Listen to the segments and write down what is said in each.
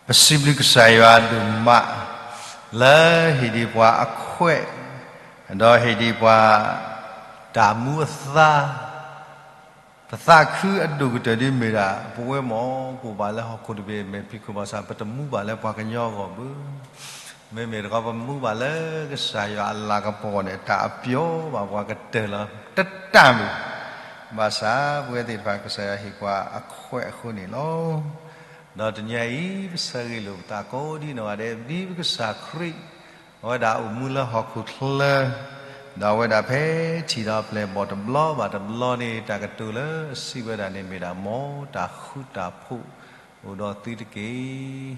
ပစံးဘျုးကစၢ်ယွၤဒိၣ်မး လၢဟ့ၣ်ဒံးပှၤအခွဲး, ဒီးဟ့ၣ်ဒံးပှၤ တၢ်မူအသါ, ပသးခုအဒိၣ်ကတၢၢ်ဒ်မ့ၢ်ဒၣ် ပဝဲမ့ၢ်ပအိၣ်ဘၣ်လၢဟီၣ်ခိၣ်တဘ့ၣ် မဲာ်ဖံးခိၣ်ဘၣ်ဆၣ် ပတမူဘၣ်လၢပှၤကညီအဂီၢ်ဘၣ်. မ့မ့ၢ်တခီပမူဘၣ်လၢကစၢ်ယွၤအလၤကပီၤန့ၣ် တၢ်အပျီဘၣ်ပှၤကတၢၢ်လီၤ တတၢ်မ့ၢ် ဘၣ်ဆၣ်ပဝဲသ့ၣ်တဖၣ်ကစၢ်ယွၤဟ့ၣ်ပှၤအခွဲးအဃိန့ၣ်လီၤ. ဒီးတနံၤအံၤ ပဆၢဂ့ၤလိာ်ပသးကိးဒ်နီၢ်ဂၤဒဲး ဒ်ပကစၢ်ခရံာ် အဝဲဒၣ်အိၣ်မူလၢဟီၣ်ခိၣ်ချၢ, ဒီးအဝဲဒၣ်ဖဲထံၣ်ဒီးပျဲၢ်ဘီၣ်တဘျီဘၣ်တဘျီန့ၣ် တၢ်ကတိၤလၢအစံးဝဲဒၣ်န့ၣ်မ့ၢ်ဒၣ် မ်တၢ်ဃူတၢ်ဖိးအိၣ်ဒီးသုတက့ၢ်.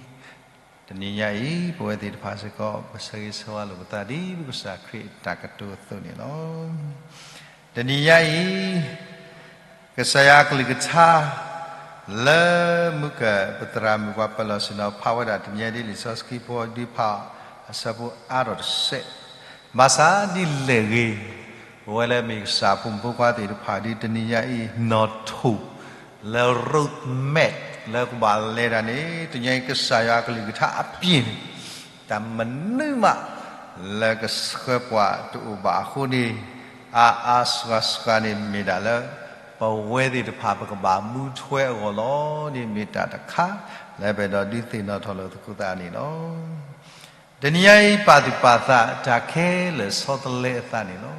တနံၤညါအံၤ ပဝဲသ့ၣ်တဖၣ်စ့ၢ်ကီး ပဆၢဂ့ၤဆၢဝါလိာ်ပသးဒ်ပကစၢ်ခရံာ်အတၢ်ကတိၤအသိးန့ၣ်လီၤ. တနံၤညါအံၤ ကစၢ်ယွၤအကလုၢ်ကထါ လၢမုၢ်ကၢၢ်ပသရၣ်မုၣ်ပှၤပၢၤလီၢ်ဆ့ၣ်နီၤ ဖးဝဲဒၣ်တနံၤညါဒ်လံာ်စီဆှံဖိဒုးဖးအဆၢဖိအါထီၣ်တစဲး, ဘၣ်ဆၣ်ဒ်လဲၣ်ဂ့ၤ ပဝဲလၢမ့ၢ်ကစၢ်အဖိမုၣ်ဖိခွါသ့ၣ်တဖၣ်ဒီး တနံၤညါအံၤ နီၣ်ထိၣ် လၢ road map လၢကဘၣ်လဲၤတၢ်န့ၣ် တနံၤညါအံၤ ကစၢ်ယွၤအကလုၢ်ကထါအပျ့ၤန့ၣ် တၢ်မနုၤမး လၢကဆှၢပှၤတအိၣ်ဘၣ်အဃိန့ၣ် အါအါစှၤစှၤန့ၣ်မ့ၢ်ဒၣ်လၢ ပဝဲသ့ၣ်တဖၣ်ပကဘၣ်မူထွဲအဂီၢ်လီၤန့ၣ် မ့ၢ်တၢ်တခါ လၢပအဲၣ်ဒိးဒုးသ့ၣ်နီၣ်ထီၣ်လိာ်သကိးသးန့ၣ်လီၤ. တနံၤညါအံၤ ပာ်သူၣ်ပာ်သးတၢ်ခဲလၢာ်ဆီတလဲအသးန့ၣ်လီၤ.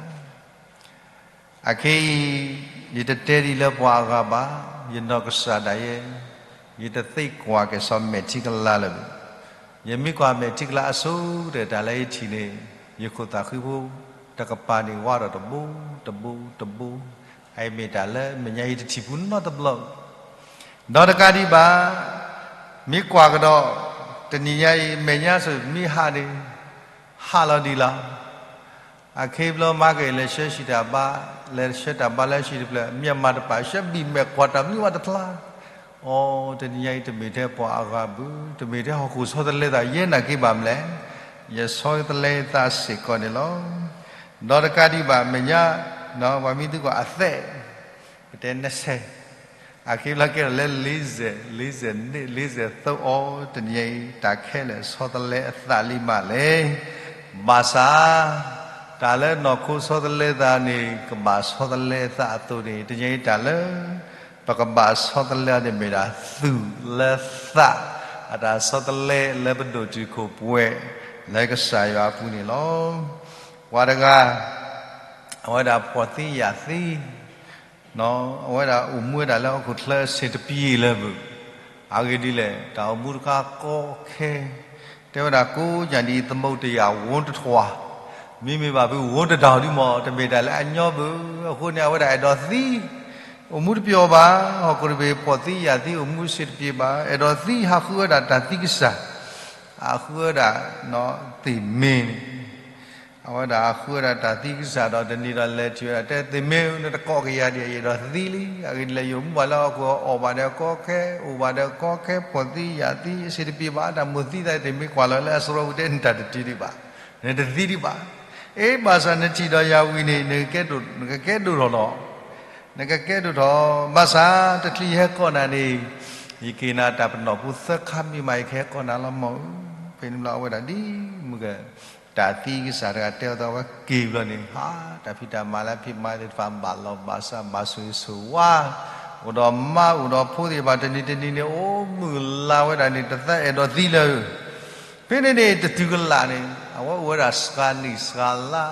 အခဲအံၤ ယတတဲဒံးလၢပှၤအဂၤဘၣ်, ယနီၢ်ကစၢ်ဒၣ်ယဲ, ယတသ့ကွၢ်က့ၤစီၤမဲာ်ထံကလါလၢၤဘၣ်. ယမ့ၢ်ကွၢ်မဲာ်ထံကလါအဆိကတၢၢ် တၢ်လၢယထံၣ်န့ၣ် ယခိၣ်သးဃံဖိ တကပၤန့ၣ်ဝါဒီးတဘိ တဘိ တဘိ, အအံၤမ့ၢ်တၢ်လၢမဲာ်ညါယတထံၣ်ပူၤနီတဘျီ ဒီးတကးဒံးဘၣ် မ့ၢ်ကွၢ်ကဒီး တနံၤညါအံၤ မဲာ်ညါစ့ၢ်မ့ၢ်ဟးန့ၣ် ဟးလီၤဒံးလီၤ. အခဲအံၤဘျီမၤက့ၤ လဲၤဆှၢဟံၣ်တၢ်ဘါ, လဲၤဆှၢတၢ်ဘါလၢဟံၣ်တဖျၢၣ် မ့ၢ်မၤတပာ် ဆှၢဘံၣ်မဲာ်ကွၢ်တၢ်မနုၤဝဲတဖျါ. အိ တနံၤညါအံၤ တမ့ၢ်ထဲပှၤအဂၤဘၣ်, တမ့ၢ်ထဲဟီၣ်ခိၣ်ဆီတလဲသး ယဲနာ်က့ဘၣ်မလဲၣ်. ယဆီတလဲသးစ့ၢ်ကီးန့ၣ်လီၤ. ဒီးတကးဒံးဘၣ် မဲာ်ညါ ပှၤမ့ၢ်သံကွၢ်အသဲး ကတဲနဆဲး အခံဘျီကဲထီၣ်လၢ လေးဆယ့်, လေးဆယ့်နှစ်, လေးဆယ့်သုံး အိ တနံၤညါအံၤ တၢ်ခဲလၢာ်ဆီတလဲအသးလံမးလဲၣ်. ဘၣ်ဆၣ် တၢ်လၢနီၢ်ခိဆီတလဲသးန့ၣ် ကဘၣ်ဆီတလဲအသးအသိးန့ၣ် တနံၤညါအံၤတၢ်လၢ ပကဘၣ်ဆီတလဲအီၤန့ၣ်မ့ၢ်ဒၣ် သူၣ်လၢသး အတၢ်ဆီတလဲလၢပဒိၣ်တုာ်ခိၣ်ပှဲၤ လၢကစၢ်ယွၤအပူၤန့ၣ်လီၤ. ပှၤတဂၤ အဝဲဒၣ်ဖှီၣ်သံယာ်သံ အဝဲဒၣ်အိၣ်မူဝဲဒၣ်လၢဟီၣ်ခိၣ်ချၢအဆ့ၣ်တပျ့ၤလၢၤဘၣ်. အဂ့ၢ်ဒ်လဲၣ်, တၢ်အိၣ်မူတခါကီခဲ, တဲဝဲဒၣ်ကိးညၣ်ဒ်အံၤ သမုဒ္ဒရာ ဝန်းတစ်ထောင်, မ့မ့ၢ်ဘၣ်ဖု ဝန်းတစ်ထောင် ဒ်မ့ၢ် တမ့ၢ်တၢ်လၢအညီဘၣ်. အဃိန့ၣ် အဝဲဒၣ်အဲၣ်ဒိးသံ, အိၣ်မူတပျီၤဘၣ်, ဟီၣ်ခိၣ်တဘ့ၣ်ဖှီၣ်သံယာ်သံ အိၣ်မူအဆ့ၣ်တပျ့ၤဘၣ်, အဲၣ်ဒိးသံ ဟးဃုဝဲဒၣ်တၢ်သံကစၢ်, အဃုဝဲဒၣ် သ့ၣ်မ့ၢ်န့ၣ် အဝဲဒၣ်အဃုဝဲဒၣ်တၢ်သံကစၢ်ဒီး တနံၤဒီးလဲၤထံၣ်ဝဲဒၣ် တဲသ့ၣ်မ့ၢ်ဧၢ နတကိးကယၤဒံး ယအဲၣ်ဒိးသံလံ. အဂ့ၢ်ဒ်လဲၣ် ယအိၣ်မူဘၣ်လၢဟီၣ်ခိၣ် အီၣ်ဘၣ်ဒီးကီခဲ, အိၣ်ဘၣ်ဒီးကီခဲ, ဖှီၣ်သံယာ်သံ အဆ့ၣ်တပျ့ၤဘၣ်, တၢ်မိၣ်သံသးသ့ၣ်မ့ၢ်ကွၢ်လီၤလၢအစရီပူၤ တဲနတၢ်တတုၤဒံးဘၣ်, နတသံဒံးဘၣ်. အ့ ဘၣ်ဆၣ်နထံၣ်ဒီးယၤဝံၤန့ၣ် နကကဲဒိၣ်ထီၣ်လီၤ. နကကဲဒိၣ်ထီၣ်, ဘၣ်ဆၣ်တချုးယဟဲကိးနၤန့ၣ် ယက့ၤနၤတၢ်ပနီၣ်ဖိသၢခါမ့ၢ်မး ယကဟဲကိးနၤလီၤမၢ်ဧၢ. ဖဲန့ၣ်ဘျီအဝဲဒၣ်ဒ်မုၢ်က တၢ်သံကစၢ်တဂၤတဲအီၤသးဝဲက့ၤဘျီန့ၣ် ဟး တၢ်ဖံးတၢ်မၤလၢဖံးမၤသ့ၣ်တဖၣ် ဘၣ်လီၤဘၣ်စး ဘၣ်ဆိၣ်ဂ့ၤဆိၣ်ဝါ, အိၣ်ဒီးမါအိၣ်ဒီးဖိသ့ၣ်တဖၣ် တနံၤတနံၤန့ၣ် အိၣ်မုာ်လၤဝဲဒၣ်န့ၣ် တသးအဲၣ်ဒိးသံလၢၤ. ဖဲန့ၣ်န့ၣ် တတုၤကလာ်န့ၣ် အဝဲအိၣ်ဝဲဒၣ်စှၤနံၣ်စှၤလါ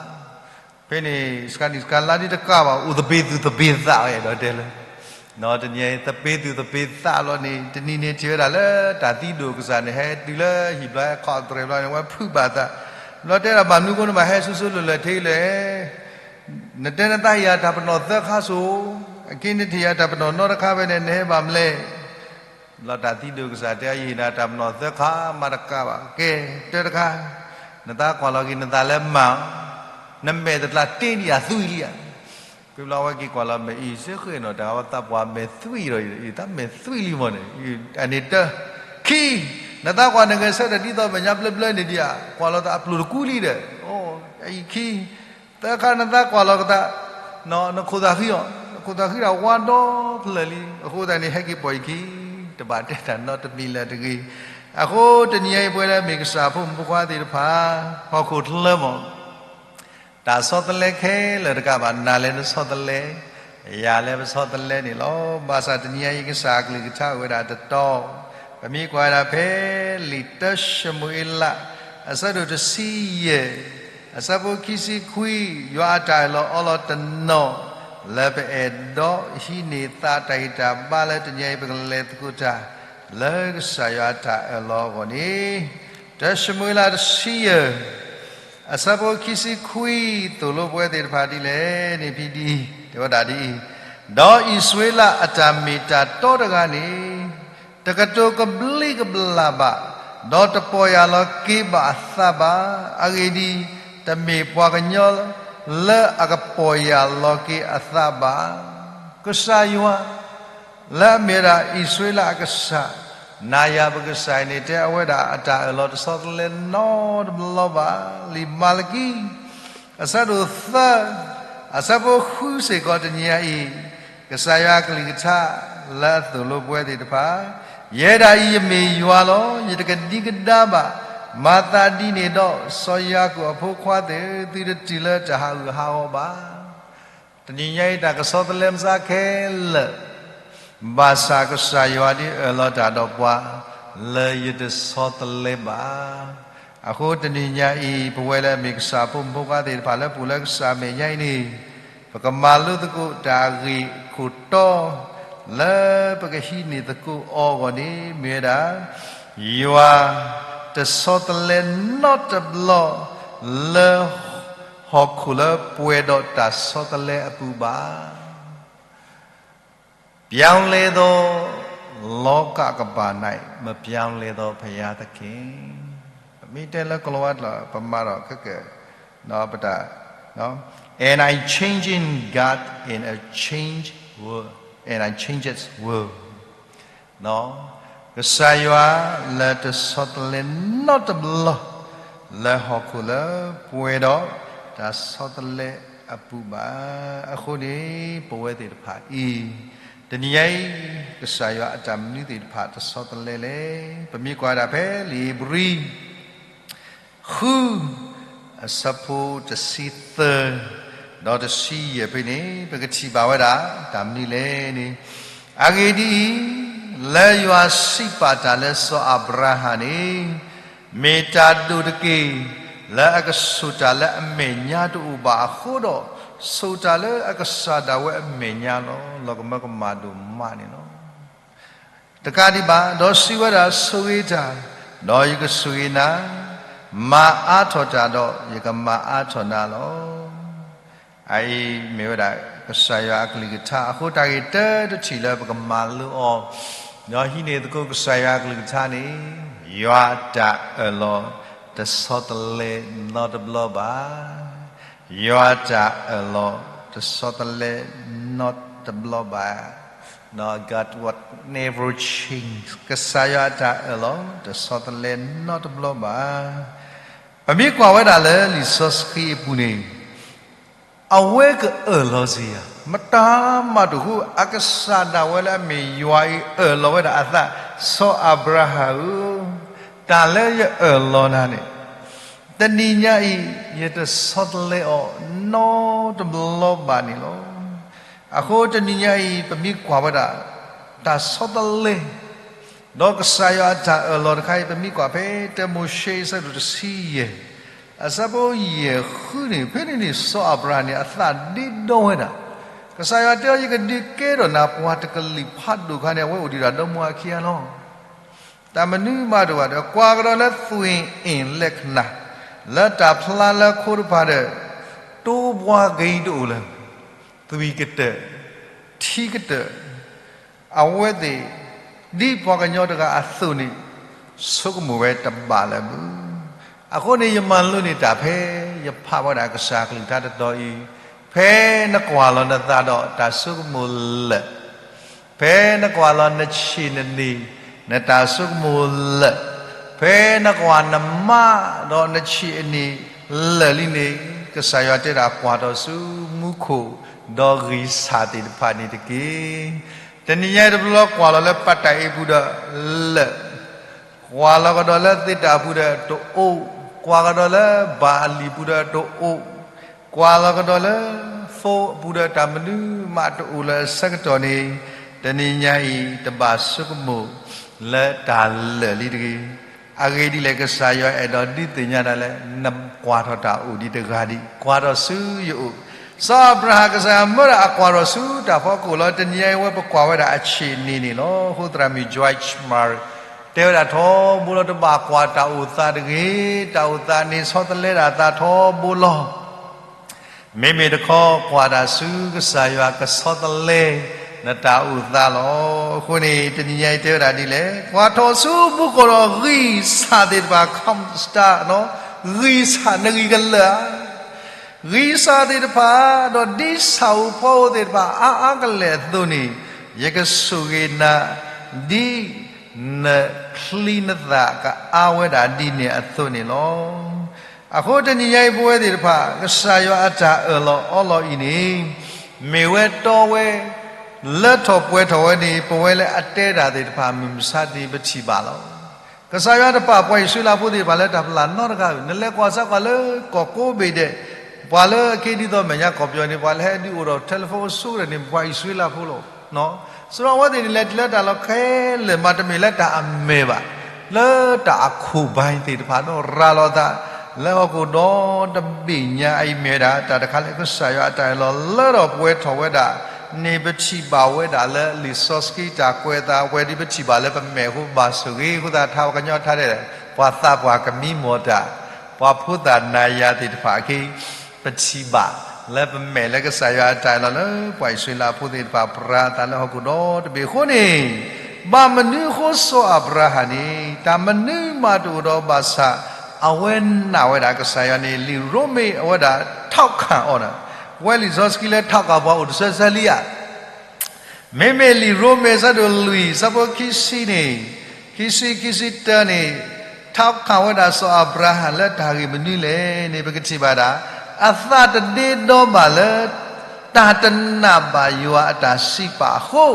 ဖဲန့ၣ် စှၤနံၣ်စှၤလါဒ်တကးဘၣ် အိၣ်သပ့ၤသူၣ်သပ့ၤသးဝဲ အဲၣ်ဒိးတဲလၢ ဒီးတနံၤအံၤ သပ့ၤသူၣ်သပ့ၤသးလီၤန့ၣ် တနံၤန့ၣ်ထံၣ်ဝဲဒၣ်လၢတၢ်သံဒိၣ်ကစၢ်န့ၣ် ဟဲတုၤလၢဟံၣ်ဘျီ ဟဲခီၣ်သရဲၣ်ဘျီန့ၣ် ဝဲဖုးဘၣ်သး, ဘျီတဲဒၣ်ဘၣ်မနုၤအဃိန့ၣ် ဘၣ်ဟဲဆိဆိလိာ်လၢာ်ထဲလဲၣ်. နတဲနသးဟ့ၣ်ယၤတၢ်ပနီၣ်သၢခါစိၤ, အခဲနထံၣ်ယၤတၢ်ပနီၣ်နီတခါဖဲန့ၣ် နဟဲဘၣ်မလဲၣ်. ဘျီတၢ်သံဒိၣ်ကစၢ်တဲ ယဟ့ၣ်နၤတၢ်ပနီၣ်သၢခါ မၤတကးဘၣ်, ကဲ တၢတခါ, နသးကွၢ်လီၤက့ၤနသးလၢမၤ, နမဲာ်တကျါတ့ဒံးယၤသွံၣ်လံဧါ. ဖဲဘျီအဝဲက့ၤကွၢ်လီၤမဲာ်အံၤ စ့ၢ်ဃ့နီၤ တၢ်ဝဲသးပှၢ်မဲာ်သွံၣ်ဒီး ယသးမဲာ်သွံၣ်လံမၢ်န့ၣ်, အန့ၣ်တၢ, ခံ, နသးကွၢ်နဂဲၤဆၢထၢၣ်ဒ်သိးမဲာ်ညါဘျၢဘျၢန့ၣ်ဒံးဧါ, ကွၢ်လီၤသးအပျိၢ်တကူလံဒီး, အအံၤခံ, သၢခါနသးကွၢ်လီၤကသး, နခိၣ်သးဃံအီၤ, နခိၣ်သးဃံဒၣ်ဝါဒီဖျၢၣ်လံ, အဃိသတးန့ၣ် ဟဲက့ၤပိာ်အံၤခံ, တဘၣ်တဲတၢ်နီတမံၤလၢၤတဂ့ၤ. အဃိတနံၤညါအံၤ ပဝဲလၢအမ့ၢ်ကစၢ်ဖိမုၣ်ဖိခွါသ့ၣ်တဖၣ်, ဟီၣ်ခိၣ်ချၢမး တၢ်ဆီတလဲခဲလၢာ်တကးဘၣ် နၤလၢနဆီတလဲ, ယၤလၢပဆီတလဲန့ၣ်လီၤ. ဘၣ်ဆၣ်တနံၤညါအံၤ ကစၢ်အကလုၢ်ကထါအိၣ်ဝဲဒၣ်တတီၤ, ပမ့ၢ်ကွၢ်ဝဲဒၣ်ဖဲလံာ်တၢၡမူၤအ့လး အဆၢဒိၣ်တဆံယဲၢ်, အဆၢဖိခံဆံခွံ, ယွၤအတၢ်အၢၣ်လီၤအီလီၤတနီၤ လၢပအဲၣ်ဒိးဟံးန့ၢ်သးတၢ်ဂံၢ်တၢ်ဘါလၢတနံၤအံၤ ပကလဲၤသကိးတၢ် လၢကစၢ်ယွၤအတၢ်အၢၣ်လီၤအဂီၢ်န့ၣ်, တၢၡမူၤအ့လးတဆံယဲၢ် အဆၢဖိခံဆံခွံ သိၣ်လိပဝဲသ့ၣ်တဖၣ်ဒ်လဲၣ်န့ၣ် ဖဲဒ်အံၤ, တဲဝဲဒၣ်ဒ်အံၤ, ဒီးအံၣ်စရ့လးအတၢ်မ့ၢ်တၢ်တီတဂၤန့ၣ် တကတိၤကဘျံးကဘျၣ်ဘၣ်, ဒီးတပီၢ်ယၢ်လီၤက့ၤဘၣ်အသးဘၣ်. အဂ့ၢ်ဒ်အံၤ, တမ့ၢ်ပှၤကညီလၢအကပီၢ်ယၢ်လီၤက့ၤအသးဘၣ်. ကစၢ်ယွၤ လၢအမ့ၢ်ဝဲဒၣ်အံၣ်စရ့လးအကစၢ်, နၤယၤပကစၢ်အံၤန့ၣ် တဲအဝဲဒၣ်အတၢ်အၢၣ်လီၤတဆီတလဲနီတဘျီဘၣ်. လံာ်မၤလကံ အဆၢဒိၣ်သၢ အဆၢဖိဃုစ့ၢ်ကီးတနံၤညါအံၤ, ကစၢ်ယွၤအကလုၢ်ကထါ လၢအသိၣ်လိပဝဲသ့ၣ်တဖၣ်, ယဲဒၣ်အံၤယမ့ၢ်ယွၤလီၤ. ယတကဒံကဒါဘၣ်. မၤသးဒ်န့ၣ်ဒီး စီၤယၤကိာ်အဖိခွါသ့ၣ်, သုတတုၤလၢတၢ်ဟးဂူာ်ဟးဂီၤဘၣ်. တနံၤညါအံၤ တၢ်ကဆီတလဲမစါခဲလၢာ်, ဘၣ်ဆၣ်ကစၢ်ယွၤဒုးအၢၣ်လီၤတၢ်ဒီးပှၤ လၢယတဆီတလဲဘၣ်. အဃိတနံၤညါအံၤ ပဝဲလၢအမ့ၢ်ကစၢ်ဖိမုၣ်ဖိခွါသ့ၣ်တဖၣ်လၢပအိၣ်လၢကစၢ်အမဲာ်ညါအံၤန့ၣ်, ပကမၤလိသကိးတၢ်ဂ့ၢ်ခိၣ်တီ လၢပကဟံးန့ၢ်သကိးအီၤအဂီၢ်န့ၣ် မ့ၢ်ဝဲဒၣ် ယွၤတဆီတလဲနီတဘျီ လၢ ဟီၣ်ခိၣ်လၢပှဲၤဒီးတၢ်ဆီတလဲအပူၤဘၣ်. ပြောင်းလဲသောလောကကမ္ဘာ၌ မပြောင်းလဲသောဘုရားသခင်, ပမ့ၢ်တဲလၢကလီၤဝါကျိာ် ပမၤဒီးခဲကဲ, ပတၢ်, and I changing God in a change world, and I changes world. ကစၢ်ယွၤလၢတဆီတလဲနီတဘျီ လၢဟီၣ်ခိၣ်လၢပှဲၤဒီးတၢ်ဆီတလဲအပူၤဘၣ်. အဃိန့ၣ် ပဝဲသ့ၣ်တဖၣ်အံၤ တနံၤညါအံၤ ကစၢ်ယွၤအတၢ်မနုၤသ့ၣ်တဖၣ်တဆီတလဲလဲၣ်. ပမ့ၢ်ကွၢ်ဒၣ်ဖဲလံာ်ဧ့ၤဘြံၤ ဃု အဆၢဖိတဆံသၢ ဒီးတဆံယဲၢ်ဖဲန့ၣ် ပကထံၣ်ဘၣ်ဝဲဒၣ် တၢ်မနုၤလဲၣ်န့ၣ်, အဂ့ၢ်ဒ်အံၤ, လၢယွၤစံးပာ်တၢ်လၢစီၤအၤဘြၤဟၣ်န့ၣ်, မ့ၢ်တၢ်ဒိၣ်တက့ၢ်, လၢအကဆိၣ်တၢ်လၢအမဲာ်ညါတအိၣ်ဘၣ်အဃိဒီး, ဆိၣ်တၢ်လၢအကစၢ်ဒၣ်ဝဲအမဲာ်ညါလီၤ. လီၤကမၢကမၣ်ဒိၣ်မးန့ၣ်လီၤ. တကးဒံးဘၣ်, ဒီးစံးဝဲဒၣ်, ဆိၣ်ဂ့ၤတၢ်, ဒီးယကဆိၣ်ဂ့ၤနၤ, မၤအါထီၣ်တၢ်, ဒီးယကမၤအါထီၣ်နၤလီၤ. အအံၤမ့ၢ်ဝဲဒၣ် ကစၢ်ယွၤအကလုၢ်ကထါအဃိ တၢ်ဂ့ၢ်တၢတထံၣ်လၢပကမၤလိအီၤ, ဒီးဟံးန့ၢ်သကိးကစၢ်ယွၤအကလုၢ်ကထါန့ၣ်, ယွၤအတၢ်အၢၣ်လီၤတဆီတလဲနီတဘျီဘၣ်. ယွၤအတၢ်အၢၣ်လီၤတဆီတလဲနီတဘျီဘၣ်. God will never change. ကစၢ်ယွၤအတၢ်အၢၣ်လီၤတဆီတလဲနီတဘျီဘၣ်. ပမ့ၢ်ကွၢ်ဝဲဒၣ်လၢလံာ်စီဆှံအပူၤန့ၣ်, အဝဲကအၢၣ်လီၤစ့ၢ်ဧါ, မတၤမးတအိၣ်ဃူ အကစၢ်ဒၣ်ဝဲလၢအမ့ၢ်ယွၤအံၤ အၢၣ်လီၤဝဲဒၣ်အသး, စီၤအၤဘြၤဟၣ်ဧၢ, တၢ်လၢယအၢၣ်လီၤနၤန့ၣ်, တနံၤညါအံၤ ယတဆီတလဲအီၤနီတဘျီဘၣ်န့ၣ်လီၤ. အဃိတနံၤညါအံၤ ပမ့ၢ်ကွၢ်ဝဲဒၣ် တၢ်ဆီတလဲ ဒီးကစၢ်ယွၤအတၢ်အၢၣ်လီၤတခါအံၤ ပမ့ၢ်ကွၢ်ဖဲတၢမိၤၡ့အဆၢဒိၣ်တဆံယဲၢ် အဆၢဖိယဲၢ်ဃုန့ၣ်, ဖဲန့ၣ်န့ၣ် စီၤအၤဘြၤဟၣ်န့ၣ် အသးဒ့ဒီဝဲဒၣ်. ကစၢ်ယွၤတဲအီၤ, ယကဒုးကဲထီၣ်နၤပှၤတကလုာ်ဖးဒိၣ်အခါန့ၣ် အဝဲအိၣ်ဒံးဒီးဒီမါအခံဂၤလီၤ. တၢ်မနုၤမးတအိၣ်ဘၣ်ဒီး ကွၢ်ကဒီးလၢသွ့ၣ်အ့ၣ်လဲၣ်ခနၣ်, လၢတၢ်ဖျါလၢခိတဖၣ်ဒီး တိပှၤက့ၤတအိၣ်လၢၤ, သွံၣ်ကတၢၢ်, ထံကတၢၢ်, အဝဲသ့ၣ် ဒ်ပှၤကညီတဂၤအသိးန့ၣ် ဆိကမိၣ်ဝဲတဘၣ်လၢၤဘၣ်. အဃိန့ၣ် ယမၤလိန့ၢ်တၢ်ဖဲ ယဖးဝဲဒၣ်ကစၢ်ကလုၢ်ကထါတတီၤအံၤ, ဖဲနကွၢ်လီၤနသးဒီးတၢ်ဆိကမိၣ်လၢာ်, ဖဲနကွၢ်လီၤနဆံးနန့ၢ် နတၢ်ဆိကမိၣ်လၢာ်, ဖဲနကွၢ်နမါဒီးနဆံးအန့ၢ်လၢာ်လံန့ၣ်, ကစၢ်ယွၤတဲဒၣ်ကွၢ်ထီၣ်ဆူမူခိၣ်ဒီးဂံၢ်စၢ်သ့ၣ်တဖၣ်န့ၣ်တက့ၢ်. တနံၤညါတဘျီကွၢ်လီၤလၢပတၢၢ်အံၤပူၤဒီးလၢာ်, ကွၢ်လီၤကဒီးလၢသ့ၣ်တၢ်အပူၤဒီးတအိၣ်, ကွၢ်ကဒီးလၢဘၤအလံၤပူၤဒီးတအိၣ်, ကွၢ်လီၤကဒီးလၢသိအပူၤဒီး တၢ်မနုၤမးတအိၣ်လၢအဆၢကတီၢ်န့ၣ်, တနံၤညါအံၤ တဘၣ်ဆိကမိၣ်လၢတၢ်လၢာ်လံတဂ့ၤ. အဂ့ၢ်ဒ်လဲၣ်, ကစၢ်ယွၤအဲၣ်ဒိးဒုးသ့ၣ်ညါနၤလၢ နကွၢ်ထီၣ်တၢ်အိၣ်ဒံးတဂၤဒံး, ကွၢ်ထီၣ်ဆူယအိၣ်. စီၤအၤဘြၤဟၣ် ကစၢ်ယွၤမၢဒၣ်အကွၢ်ထီၣ်ဆူတၢ်ဖီခိၣ်လီၤ. တနံၤညါအံၤ အဝဲပကွၢ်ဝဲဒၣ်အဆ့ၣ်န့ၣ်န့ၣ်လီၤ. အဃိသရၣ်မုၣ် Joyce Meyer တဲဝဲဒၣ်ထီဘိလီၤ, တဘၣ်ကွၢ်တၢ်အိၣ်သးတဂ့ၤ, တၢ်အိၣ်သးန့ၣ်ဆီတလဲဒၣ်သးထီဘိလီၤ. မ့မ့ၢ်တခီ ကွၢ်တၢ်ဆူကစၢ်ယွၤကဆီတလဲနတၢ်အိၣ်သးလီၤ. အဃိန့ၣ် တနံၤညါအံၤတဲဝဲဒၣ်ဒ်လဲၣ်, ကွၢ်ထီၣ်ဆူမူခိၣ်ဒီးဂံၢ်စၢ်သ့ၣ်တဖၣ် ခီစတၢ်နီၤ, ဂံၢ်စၢ်နဂံၢ်ကလၢာ်ဧါ. ဂံၢ်စၢ်သ့ၣ်တဖၣ် ဒီးဒ်ဆၣ်ဧိၤဖီဧိၤသ့ၣ်တဖၣ် အါအါကလဲာ်အသိးန့ၣ်, ယကဆိၣ်ဂ့ၤနၤ ဒ်နချံနသၣ်ကအါဝဲဒၣ်ဒ်န့ၣ်အသိးန့ၣ်လီၤ. အဃိတနံၤညါအံၤပဝဲသ့ၣ်တဖၣ် ကစၢ်ယွၤအတၢ်အၢၣ်လီၤအီလီၤအံၤန့ၣ် မ့ၢ်ဝဲတီဝဲ လၢထီၣ်ပှဲၤထီၣ်ဝဲန့ၣ် ပဝဲလၢအတဲတၢ်သ့ၣ်တဖၣ် မုၢ်မဆါတနံၤပထံၣ်ဘၣ်လီၤ. ကစၢ်ယွၤတပာ်ပှၤအံၣ်စရ့လးဖိသ့ၣ်တဖၣ်လၢတၢ်ပလၢ်နီတဂၤဧိၤ, နလဲၤကွၢ်စၢ်ကွၢ်လၢကီၢ်ကိးဘ့ၣ်ဒဲး, ပှၤလၢအက့ၤဒ်သိးမဲာ်ညါကီၢ်ပယီၤန့ၣ် ပှၤလၢဟဲဒုးအိၣ်ဒီး telephone အဆိကတၢၢ်န့ၣ် ပှၤအံၣ်စရ့လးဖိလီၤ. စရီဝဲသ့ၣ်န့ၣ် လဲၤတုၤလၢတၢ်လီၢ်ခဲလၢာ်မး တမ့ၢ်လၢတၢ်အမဲာ်ဘၣ်, လၢတၢ်အခိၣ်ဘၣ်သ့ၣ်တဖၣ်ဒီးရၤလီၤသး လၢဟီၣ်ခိၣ်ဒီတဘ့ၣ်ညါအံၤ မ့ၢ်ဝဲဒၣ် တၢ်တခါလၢကစၢ်ယွၤအတၢ်အၢၣ်လီၤလၢထီၣ်ပှဲၤထီၣ်ဝဲဒၣ်န့ၣ် ပထံၣ်ဘၣ်ဝဲဒၣ်လၢလံာ်စီဆှံတၢ်ကွဲးအသးဝဲ ဒ်ပထံၣ်ဘၣ်လၢပမဲာ်အဃိ ပဘၣ်ဆိၣ်ဂ့ၤအဃိသတး ထါပှၤကညီထါဒဲး ပှၤသးပှၢ်ကမံမီၢ်တၢ်, ပှၤဖိသၣ်နၤယၤသ့ၣ်တဖၣ်အခံ ပထံၣ်ဘၣ်လၢပမဲာ်လၢကစၢ်ယွၤအတၢ်အၢၣ်လီၤလၢပှၤအံၣ်စရ့လးဖိသ့ၣ်တဖၣ် ပြၤအသးလၢဟီၣ်ခိၣ်ဒီတဘ့ၣ်အဃိန့ၣ်, ဘၣ်မနုၤအဃိစီၤအၤဘြၤဟၣ်န့ၣ် တၢ်မနုၤမးတအိၣ်ဒီးဘၣ်ဆၣ် အဝဲနာ်ဝဲဒၣ်ကစၢ်ယွၤန့ၣ် လံာ်ရိမ့ၤအဝဲဒၣ် ထောက်ခံ အီၤန့ၣ်, ပဝဲလံာ်စီဆှံလၢ ထောက်ခံ ပှၤအိၣ်တဆၢဆၢလံဧါ. မ့မ့ၢ်လံာ်ရိမ့ၤအဆၢဒိၣ်လွံၢ် အဆၢဖိခံဆံန့ၣ်, ခံဆံ ခံဆံတၢန့ၣ်, ထောက်ခံ ဝဲဒၣ်စီၤအၤဘြၤဟၣ်လၢတၢ်ဂ့ၢ်မနုၤလဲၣ်န့ၣ် ပကထံၣ်ဘၣ်ဒၣ်, အသးတဒ့ဒီဘၣ်လၢ တၢ်တနာ်ဘၣ်ယွၤအတၢ်စံးပာ်အဃိ,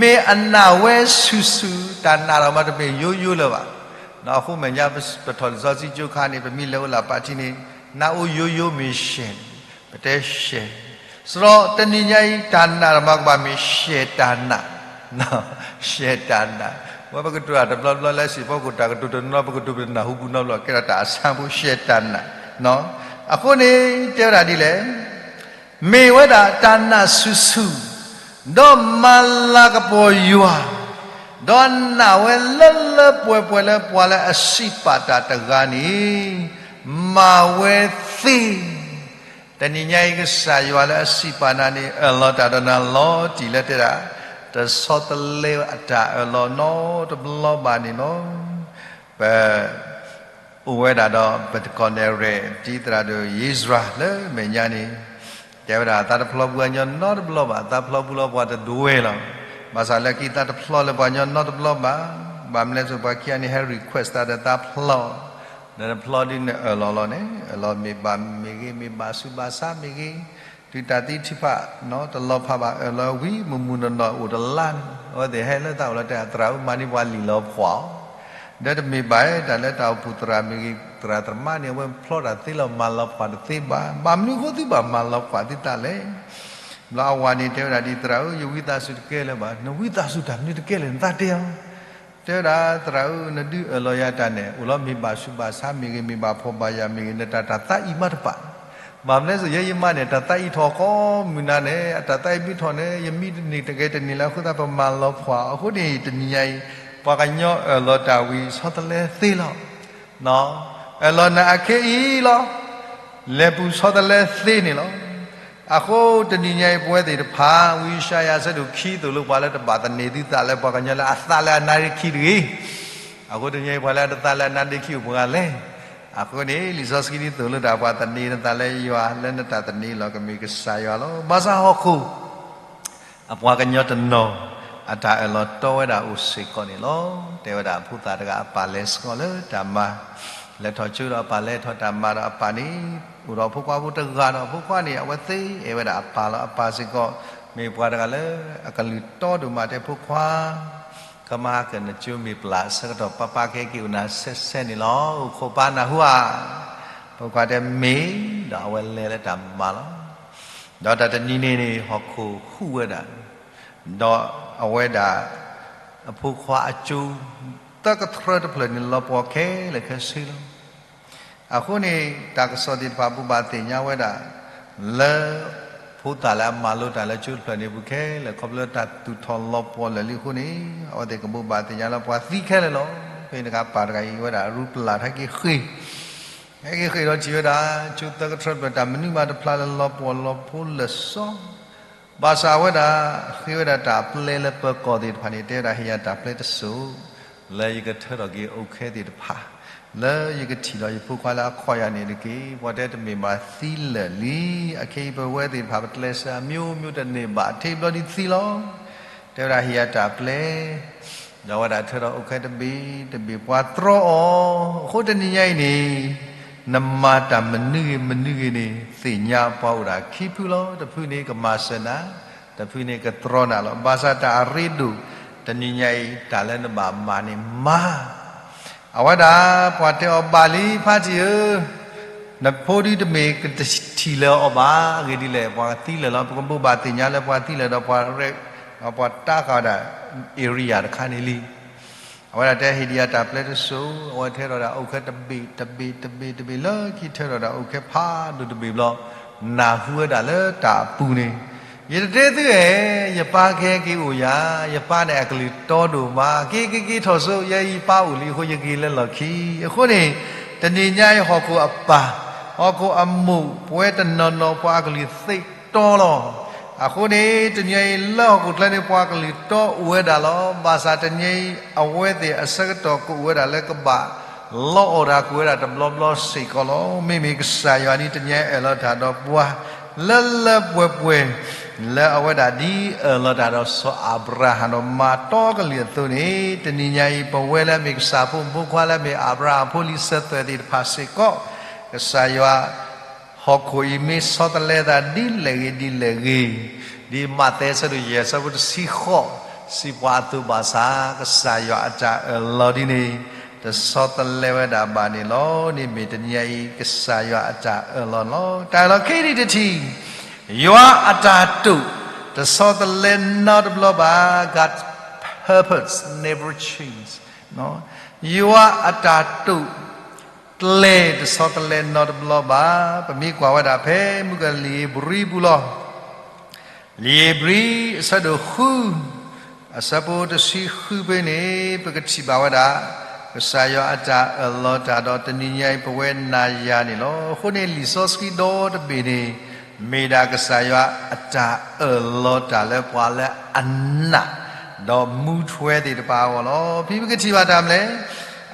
မ့ၢ်အနာ်ဝဲဆူၣ်ဆူၣ် တၢ်နာ်ဒီးမးတမ့ၢ်ယိယိလၢၤဘၣ်. အဃိမဲာ်ညါပထီၣ်လံာ်စီဆှံကၠိခါန့ၣ် ပမ့ၢ်လဲၤအိၣ်လၢပၣ်ထံန့ၣ် နၢ်အိၣ်ယိယိမ့ၢ်ရှဲ, ပတဲရှဲ, စရီတနံၤညါအံၤ တၢ်နာ်ဒီးမးကဘၣ်မ့ၢ်ရှဲတၢ်နာ်, ရှဲတၢ်နာ်, ဝဲပကတိၤတၢ်တဘျီဘျီလၢစံၣ်ဖီခိၣ်တၢ်ကတိၤတနီၤ ပကတိၤပတနၢ်ဟူပူၤနီတဘျီ ကဲထီၣ်တၢ်အဆၢဖိရှဲတၢ်နာ်, အဃိန့ၣ် တဲဝဲဒၣ်ဒ်လဲၣ် မ့ၢ်ဝဲဒၣ်တၢ်နာ်ဆူၣ်ဆူၣ်, ဒီးမၤလၤကပီၤယွၤ, ဒီးနာ်ဝဲလၢလၢပှဲၤပှဲၤလၢပှၤလၢအစံးပာ်တၢ်တဂၤန့ၣ် မၤဝဲသ့. တနံၤညါအံၤ ကစၢ်ယွၤလၢအစံးပာ်နၤန့ၣ် အၢၣ်လီၤတၢ်ဒီးနၤလီၤတံၢ်လၢတဲဒၣ် တဆီတလဲအတၢ်အၢၣ်လီၤနီတဘျီဘၣ်န့ၣ်လီၤ. ပ အိၣ်ဝဲဒၣ်ဒီး ပတကိးနဲၣ်ရဲၣ် ဒ်သရၣ်ဒိၣ်ယ့စရၤလၢမဲာ်ညါန့ၣ် တဲဝဲဒၣ် သးတဖျီပှၤကညီနီတဘျီဘၣ်, သးဖျီပူၤလီၤပှၤတဒွဲၣ်လီၤ. ဘၣ်ဆၣ်လၢခံသးတဖျီလၢပှၤကညီနီတဘျီဘၣ်. ဘၣ်မနုၤလဲၣ်စိၤပှၤခံဂၤန့ၣ် ဟဲ request သးဒီးသးဖျီ, နတဖျီဒ်နအၢၣ်လီၤလီၤန့ၣ် အၢၣ်လီၤမ့ၢ်ဘၣ်မ့ၢ်ဂ့ၤ မ့ၢ်ဘၣ်ဆူးဘၣ်ဆါမ့ၢ်ဂ့ၤ တုၤတၢ်သံထုးဖး တလီၤဖးဘၣ် အၢၣ်လီၤဝံၤ မုၢ်မုၢ်နီၢ်နီၢ်အိၣ်တလါန့ၣ် အဝဲသ့ၣ်ဟဲလၢသးအိၣ်လီၤတဲ သရၣ်ဧၢ မၤန့ၢ်ပှၤလံာ်လီၤဖှီၣ်အီၤ, ဒီးတမ့ၢ်ဘၣ် တၢ်လၢတၢ်အိၣ်ဖှိၣ်သရၣ်မ့ၢ်ဂ့ၤ သရၣ်သမါန့ၣ် အဝဲဖျီတၢ်သ့လီၤ မၤလီၤဖှီၣ်တသ့ဘၣ်. ဘၣ်မနုၤအဃိသုဘၣ်မၤလီၤဖှီၣ်သုသးလဲၣ်. ဘျီအဝၤန့ၣ်တဲဝဲဒၣ်ဒ်သရၣ်ဧၢ ယဝံသးစူၤတကဲလၢၤဘၣ်. နဝံသးစူၤတၢ်မနုၤတကဲလၢၤ နသးတဲအီၤ တဲဝဲဒၣ် သရၣ်ဧၢ နဒုးအၢၣ်လီၤယၤတၢ်န့ၣ် အိၣ်လီၤမ့ၢ်ဘၣ်ဆူးဘၣ်ဆါမ့ၢ်ဂ့ၤ မ့ၢ်ဘၣ်ဖှီၣ်ဘၣ်ယာ်မ့ၢ်ဂ့ၤ နတၢ်တၢ်သးအံၤမးတပာ်. ဘၣ်မနုၤလဲၣ်စိၤ ယဲယမါန့ၣ် တၢ်သးအံၤထီၣ်ကိးမုၢ်နၤန့ၣ် အတၢ်သးအံၤမ့ၢ်ထီၣ်န့ၣ် ယမံတန့ၢ်တဂ့ၤတန့ၢ်လၢအဃိသတး ပမၤလီၤဖှီၣ်အဃိန့ၣ် တနံၤညါအံၤ ပှၤကညီအၢၣ်လီၤတၢ်ဝံၤဆီတလဲသ့လီၤ. အၢၣ်လီၤနၤအခဲအံၤလီၤ. လဲၤပူၤဆီတလဲသ့န့ၣ်လီၤ. အဃိတနံၤညါအံၤ ပဝဲသ့ၣ်တဖၣ် ဝံယၡါယၤအဆၢဒိၣ်ခံသိၣ်လိပှၤလၢတဘၣ်သန့ၤသုသးလၢပှၤကညီလၢအသးလၢအနါရ့ခံတဂ့ၤ. အဃိတနံၤညါအံၤ ပှၤလၢအတသးလၢအနါရ့ခံအိၣ်ပှဲၤဂၤလဲၣ်. အဃိန့ၣ် လံာ်စီဆှံဒ်သိးလိတၢ် ပှၤသန့ၤနသးလၢယွၤလၢနတၢ်သန့ၤလီၤကမ့ၢ်ကစၢ်ယွၤလီၤ. ဘၣ်ဆၣ်ဟီၣ်ခိၣ် အပှၤကညီတနီၤ အတၢ်အၢၣ်လီၤတီဝဲဒၣ်အိၣ်စ့ၢ်ကီးန့ၣ်လီၤ. တဲဝဲဒၣ်အဖိသၣ်တဂၤအပၢ်လဲၤစ့ၢ်ကီးလၢတၢ်မၤ လဲၤထီၣ်ကၠိဒီးအပၢ်လဲၤထီၣ်တၢ်မၤဒီးအပၢ်န့ၣ် အိၣ်ဒီးဖိခွါဖိတဂၤဒီးအဖိခွါန့ၣ် အဝဲသ့အဲၣ်ဝဲဒၣ်အပၢ်လီၤ. အပၢ်စ့ၢ်ကီး မ့ၢ်ပှၤတဂၤလၢအကလုၢ်တီဒိၣ်မး တဲဖိခွါ ကမၤကနကၠိမ့ၢ်ပျၢ်အဆၢကတီၢ် ပၢ်ပၢ်ကဟဲက့ၤအိၣ်နၤဆဲးဆဲးန့ၣ်လီၤ. အိၣ်ခိးပၢ်နၢ်ဟူဧါ. ဖိခွါတဲမ့ၢ်, ဒီးအဝဲလဲၤလၢတၢ်မၤလီၤ. ဒီးတၢ်တနံၤန့ၣ်န့ၣ် ဟီၣ်ခိၣ်ဟူးဝဲဒၣ်, ဒီးအဝဲဒၣ် အဖိခွါအကၠိ သၢကထြၢတဖျၢၣ်န့ၣ် လီၤပှီၢ်ခဲလၢာ်ခဲဆ့လီၤ. အဃိန့ၣ် တၢ်ကစီၣ်သ့ၣ်တဖၣ် ဘိးဘၣ်သ့ၣ်ညါဝဲဒၣ် လၢ ဖိသၣ်လၢအမၤလိတၢ်လၢကၠိတဖျၢၣ်န့ၣ်ပူၤခဲလၢာ် ခီဖျိတၢ်သူၣ်ထီၣ်လီၤပှီၢ်လၢာ်လံအဃိန့ၣ် အဝဲသ့ၣ်ကဘိးဘၣ်သ့ၣ်ညါလၢပှၤသံခဲလၢာ်လီၤ. ဖဲန့ၣ်တခါ ပၢ်တဂၤအံၤဝဲဒၣ် ရူပျၢ်ထီၣ်က့ၤဃ့ၢ်, ဟဲက့ၤဃ့ၢ်ဒီးထံၣ်ဝဲဒၣ် ကၠိသၢကထြၢတဖျၢၣ် တၢ်မနုၤမးတဖျါလၢလီၤပှီၢ်လီၤဖိလၢာ်စီ ဘၣ်ဆၣ်အဝဲဒၣ် ဃ့ဝဲဒၣ်တၢ်ပျဲလၢပၢၤကီၢ်သ့ၣ်တဖၣ်န့ၣ် တဲဝဲဒၣ် ဟ့ၣ်ယၤတၢ်ပျဲတစိၤ လၢယကထၢထီၣ်က့ၤအိၣ်ခဲသ့ၣ်တဖၣ်, လၢယကထံၣ်ဒီးယဖိခွါလၢအခီၣ်ယၤန့ၣ်တက့ၢ်. ပှၤတဲတမ့ၢ်ဘၣ်သံလၢာ်လံ, အခဲအံၤပဝဲသ့ၣ်တဖၣ် ပကျဲးစၢးအမျိုးမျိုးတန့ၢ်ဘၣ် ထံဘျီဒ်သံလီၤ. တဲဝဲဒၣ် ဟ့ၣ်ယၤတၢ်ပျဲ ဒီးအဝဲဒၣ်ထၢထီၣ်အိၣ်ခဲတဘ့ၣ်တဘ့ၣ် ပှၤတြီအီၤ. အဃိတနံၤညါအံၤန့ၣ် နမၤတၢ်မနုၤဂ့ၤမနုၤဂ့ၤန့ၣ် သ့ၣ်ညါပှၤအိၣ်ဒၣ်ခံဖုလီၤ. တဖုန့ၣ်ကမၤစၢၤနၤ, တဖုန့ၣ်ကတြီနၤလီၤ. ဘၣ်ဆၣ်တၢ်အရ့ဒိၣ် တနံၤညါအံၤ တၢ်လၢနဘၣ်မၤန့ၣ်မၤ အဝဲဒၣ် ပှၤတဲအီၤဘၣ်လံ ဖါတံၢ်ဧၢ, နဖိဒုတမ့ၢ်ကထံၣ်လၢၤအီၤဘၣ်. အဂ့ၢ်ဒ်လဲၣ် ပှၤသံလၢာ်လီၤ. ပကဘိးဘၣ်သ့ၣ်ညါလၢပှၤသံလၢာ်ဒီးပှၤရဲၣ်, ဒီးပှၤတၢ်ဃာ်ဝဲဒၣ် area တခါန့ၣ်လံ. အဝဲဒၣ်တဲဟ့ၣ်ဒံးယၤတၢ်ပျဲတစိၤ, အဝဲထၢထီၣ်ဒၣ်အိၣ်ခဲတဘ့ၣ်တဘ့ၣ်တဘ့ၣ်တဘ့ၣ်လၢခံ ထၢထီၣ်ဒၣ်အိၣ်ခဲဖးဒိၣ်တဘ့ၣ်ဘျီ, နၢ်ဟူဝဲဒၣ်လၢတၢ်အပူၤန့ၣ်, ယတတဲသုဧါ, ယပၢ်ကဟဲက့ၤအိၣ်ယၤ, ယပၢ်န့ၣ်အကလုၢ်တီဒိၣ်မး, က့ၤက့ၤက့ၤထီၣ်စိ ယဲယပၢ်အိၣ်လံအဃိ ယက့ၤလၢလီၢ်ခံ. အဃိန့ၣ် တနံၤညါအံၤဟီၣ်ခိၣ်အပၢ်, ဟီၣ်ခိၣ်အမိၢ် ပဝဲတနီၤနီၤပှၤအကလုၢ်သ့တီလီၤ. အဃိန့ၣ် တနံၤညါအံၤလၢဟီၣ်ခိၣ်ချၢန့ၣ် ပှၤကလုၢ်တီအိၣ်ဝဲဒၣ်လီၤ. ဘၣ်ဆၣ်တနံၤညါအံၤ အဝဲသ့ၣ်အဆၢကတီၢ်ကအိၣ်ဝဲဒၣ်လၢကဘၣ် လီအီၣ်တၢ်ကွံာ်ဝဲဒၣ်တဘျီဘျီစ့ၢ်ကီးလီၤ. မ့မ့ၢ်ကစၢ်ယွၤန့ၣ် တနံၤညါအံၤအၢၣ်လီၤတၢ်ဒီးပှၤ လၢလၢပှဲၤပှဲၤ လၢအဝဲဒၣ်ဒ်အၢၣ်လီၤတၢ်ဒီးစီၤအၤဘြၤဟၣ်ဒီးမၤတီကလုာ်အသိးန့ၣ်, တနံၤညါအံၤ ပဝဲလၢအမ့ၢ်ကစၢ်ဖိမုၣ်ဖိခွါလၢအမ့ၢ်အၤဘြၤဟၣ်ဖိလံၤစၢၤသွဲၣ်သ့ၣ်တဖၣ်စ့ၢ်ကီး, ကစၢ်ယွၤ ဟီၣ်ခိၣ်အံၤမ့ၢ်ဆီတလဲသးဒ်လဲၣ်ဂ့ၤဒ်လဲၣ်ဂ့ၤ, ဒ်မးသဲအဆၢဒိၣ်ယဲၢ်အဆၢဖိတဆံဃိး, စံးပှၤအသိးဘၣ်ဆၣ် ကစၢ်ယွၤအတၢ်အၢၣ်လီၤဒ်န့ၣ် တဆီတလဲဝဲဒၣ်ဘၣ်န့ၣ်လီၤ. န့ၣ်မ့ၢ်တနံၤညါအံၤ ကစၢ်ယွၤအတၢ်အၢၣ်လီၤလီၤ. တၢ်အၢၣ်လီၤခံထံၣ်တထံၣ်, ယွၤအတၢ်တိာ် တဆီတလဲနီတဘျီဘၣ်. God's purpose never change. ယွၤအတၢ်တိာ်ကျဲၤ တဆီတလဲနီတဘျီဘၣ်. ပမ့ၢ်ကွၢ်ဝဲဒၣ်ဖဲမုၢ်ကလံၤဧ့ၤဘြံၤပူၤလီၤ. လံာ်ဧ့ၤဘြံၤ အဆၢဒိၣ်ဃု, အဆၢဖိတဆံဃုဖဲန့ၣ် ပကထံၣ်ဘၣ်ဝဲဒၣ် ကစၢ်ယွၤအတၢ်အၢၣ်လီၤတၢ်ဒီးတနံၤညါအံၤ ပဝဲနၤယၤန့ၣ်လီၤ. အဃိန့ၣ် လံာ်စီဆှံဒီတဘ့ၣ်န့ၣ် မ့ၢ်ဒၣ်ကစၢ်ယွၤအတၢ်အၢၣ်လီၤတၢ်လၢပှၤလၢအနာ် ဒီးမူထွဲသ့ၣ်တဖၣ်အဂီၢ်လီၤ. ဖဲပကထံၣ်ဘၣ်တၢ်မနုၤလဲၣ်,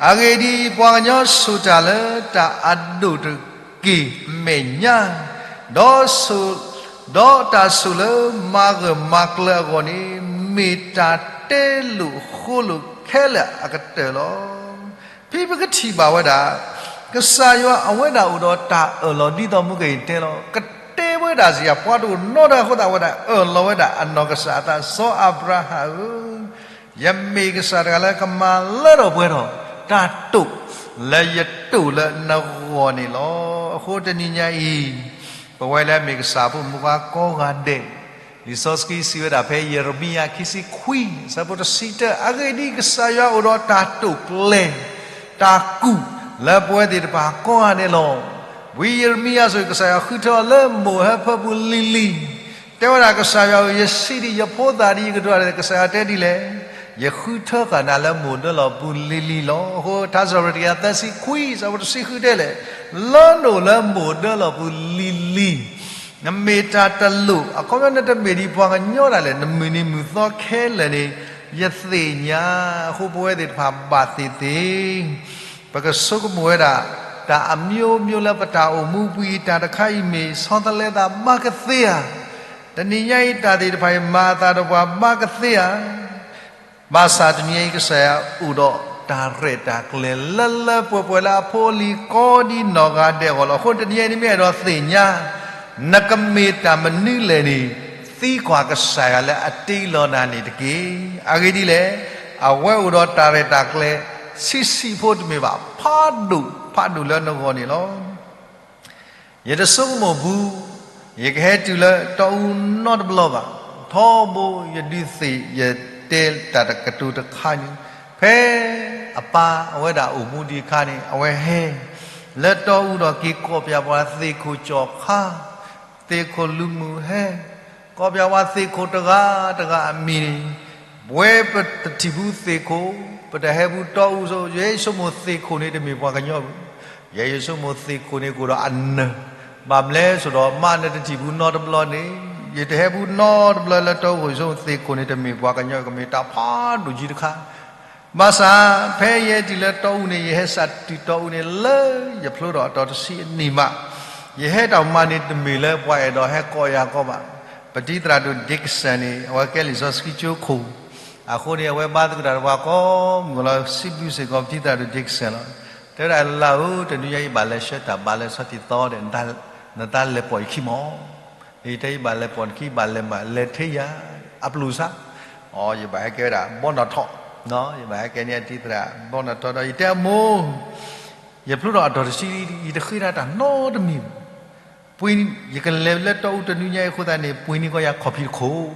အဂ့ၢ်ဒ်အံၤ, ပှၤကညီဆိၣ်တၢ်လၢတၢ်အဒိၣ်တက့ၢ်အမဲာ်ညါ, ဒီးဆိၣ်, ဒီးတၢ်ဆိၣ်လၢမၤဂၢၢ်မၤကျၢၤအဂီၢ်န့ၣ် မ့ၢ်တၢ်တဲလိာ်ဃိလိာ်ခဲလၢာ်အကတၢၢ်လီၤ. ဖဲပကထံၣ်ဘၣ်ဝဲဒၣ် ကစၢ်ယွၤအဝဲဒၣ်အိၣ်ဒီးတၢ်အၢၣ်လီၤဒ်သိးမုၢ်ကယံၤတဲလီၤ. ကတဲဝဲဒၣ်စ့ၢ်ကီး ပှၤတအိၣ်နီတဂၤအဃိသတး အဝဲဒၣ်အၢၣ်လီၤဝဲဒၣ်အနီၢ်ကစၢ်အသး, စီၤအၤဘြၤဟၣ်ဧၢ, ယမ့ၢ်ကစၢ်တဂၤလၢကမၤလၢထီၣ်ပှဲၤထီၣ် တၢ်တိာ်လၢယတိာ်လၢနဂီၢ်န့ၣ်လီၤ. အဃိတနံၤညါအံၤ ပဝဲလၢအမ့ၢ်ကစၢ်ဖိမုၣ်ဖိခွါကိးဂၤဒဲး, လံာ်စီဆှံစံးဝဲဒၣ်ဖဲယံးရမံယၤခံဆံခွံ အဆၢဖိတဆံတၢ, အဂ့ၢ်ဒ်အံၤ, ကစၢ်ယွၤအိၣ်ဒီးတၢ်တိာ်ကျဲၤ တၢ်ကူၣ်လၢပဝဲသ့ၣ်တဖၣ်ကိးဂၤဒဲးလီၤ. ဝံယံးရမံယၤအသိး ကစၢ်ယွၤဃုထၢအီၤလၢမိၢ်အဟၢဖၢပူၤလံၤလံၤ, တဲဝဲဒၣ် ကစၢ်ယွၤဧၢ, ယဆံးဒံးယဖိသၣ်ဒံး ယကဒိးန့ၣ်, ကစၢ်ယွၤတဲဒ်လဲၣ်, ယဃုထၢဃာ်နၤလၢမိၢ်ဒၢလီၤပူၤလံၤလံၤလီၤ. အဃိ ထါစံးထီၣ်ပတြၢၤတကယၤသၢဆံခွံ အဆၢဖိတဆံဃုတဲလဲၣ်, လၢနအိၣ်လၢမိၢ်ဒၢလီၤပူၤလံၤလံၤ နမ့ၢ်တၢ်တလိၣ်, အခီပညီနတမ့ၢ်ဒ်ပှၤကညီဒၣ်လဲာ်, နမုၢ်နံၤမုၢ်သီခဲလၢာ်န့ၣ် ယသ့ၣ်ညါ. အဃိပဝဲသ့ၣ်တဖၣ်ဘၣ်သ့ၣ်သ့ၣ် ပကဆိကမိၣ်ဝဲဒၣ် တၢ်အမျိုးမျိုးလၢပတၢ်အိၣ်မူပူၤအံၤ တၢ်တခါအံၤမ့ၢ်ဆီတလဲသးဘၣ်ကသ့ဧါ. တနံၤညါအံၤတၢ်သ့ၣ်တဖၣ်အံၤ မၤအသးဒီးပှၤဘၣ်ကသ့ဧါ. ဘၣ်ဆၣ်တနံၤညါအံၤ ကစၢ်ယွၤအိၣ်ဒီးတၢ်ရဲၣ်တၢ်ကျဲၤလၢလၢပှဲၤပှဲၤလၢအဖိအလံၤကိးဒ်နီၢ်ဂၤဒဲးအဂီၢ်လီၤ. အဃိတနံၤညါအံၤ နမ့ၢ်အဲၣ်ဒိးသ့ၣ်ညါ နကမ့ၢ်တၢ်မနုၤလဲၣ်န့ၣ် သံကွၢ်ကစၢ်ယွၤလၢအတ့လီၤနၤန့ၣ်တက့ၢ်. အဂ့ၢ်ဒ်လဲၣ်, အဝဲအိၣ်ဒီးတၢ်ရဲၣ်တၢ်ကျဲၤ ဆံးဆံးဖိတမ့ၢ်ဘၣ်, ဖးဒိၣ်ဖးဒိၣ်လၢနဂီၢ်န့ၣ်လီၤ. ယတဆိကမိၣ်ဘူး, ယကဟဲတုၤလၢတီအူနီတဘျီဘၣ်. ထီဘိယဒုးသ့ၣ်ယတဲတၢ်တကတိၤတခါန့ၣ်, ဖဲအပၢ်အဝဲဒၣ်အိၣ်မူဒံးအခါန့ၣ် အဝဲဟဲ လၢတီအူဒီးက့ၤကိးပၠးပှၤသ့ၣ်ခိၣ်ကၠီၣ်ခါ, သ့ၣ်ခိၣ်လူၤမုၢ်ဟဲ, ကိးပၠးပှၤသ့ၣ်ခိၣ်တဂၤတဂၤအမံၤန့ၣ်, ပဝဲပတထံၣ်ဘူးသ့ၣ်ခိၣ်, ပတဟဲဘူးတီအူ, ယဲယဆိကမိၣ်သ့ၣ်ခိၣ်န့ၣ်တမ့ၢ်ပှၤကညီဘၣ်. ယဲယဆိကမိၣ်သ့ၣ်ခိၣ်န့ၣ်ကအိၣ်ဒီးအနၢၤ, ဘၣ်မနုၤလဲၣ်ဆိုတော့ မ့ၢ်နတထံၣ်ဘူးနီတဘျီန့ၣ်, ယတဟဲဘူးနီတဘျီလၢတီအူ, ယဆိကမိၣ်သ့ၣ်ခိၣ်န့ၣ်တမ့ၢ်ပှၤကညီ, ကမ့ၢ်တၢ်ဖးဒိၣ်ကံတခါ ဘၣ်ဆၣ် ဖဲယဟဲတုၤလၢတီအူန့ၣ်, ယဟဲစးတုၤတီအူန့ၣ် လၢယဖျိထီၣ်အတီၤတဆံအနံၣ်မး, ယဟဲတၢ်မၤန့ၣ်တမ့ၢ်လၢပှၤအဲၣ်ဒိးဟဲကိးယၤကီးဘၣ်. ပတံၤသရၣ်ဒိၣ် Dickson န့ၣ် အဝဲကဲလံာ်စီဆှံကၠိခိၣ်, အဃိန့ၣ် အဝဲဘါသကိးတၢ်ဒီးပှၤကိးမုၢ်လီၤ, စံးဘျုးစ့ၢ်ကီးပတံၤသရၣ်ဒိၣ် Dickson လီၤ. တဲဝဲဒၣ်လၢဧၢ, တနွံညါအံၤဘၣ်လဲၤဆှၢတၢ်ဘါလၢဆီတံၢ်သီဒီး နတၢ်လဲၤပိာ်ယခံမီၢ် ယတဲယဘၣ်လဲၤပိာ်နခံ, ဘၣ်လဲၤမး လဲၤထဲယၤ အပျုၢ်စါ, အီ ယဘၣ်ဟဲကဲဝဲဒၣ်ဘီနီၣ်ထီၣ်, ယဘၣ်ဟဲကဲန့ၣ်အတံၤသရၣ်ဘီနီၣ်ထီၣ်ဒီး ယတဲအမိၢ်, ယဖျိထီၣ်အတီၤတဆံ, ယတဃ့တၢ်နီတမံၤ, ပှ့ၤ, ယကလဲၤလၢတီအူတနွံညါအံၤအဃိသတးန့ၣ် ပှ့ၤန့ၢ်ကီးယၤခီၣ်ဖံးတခိၣ်,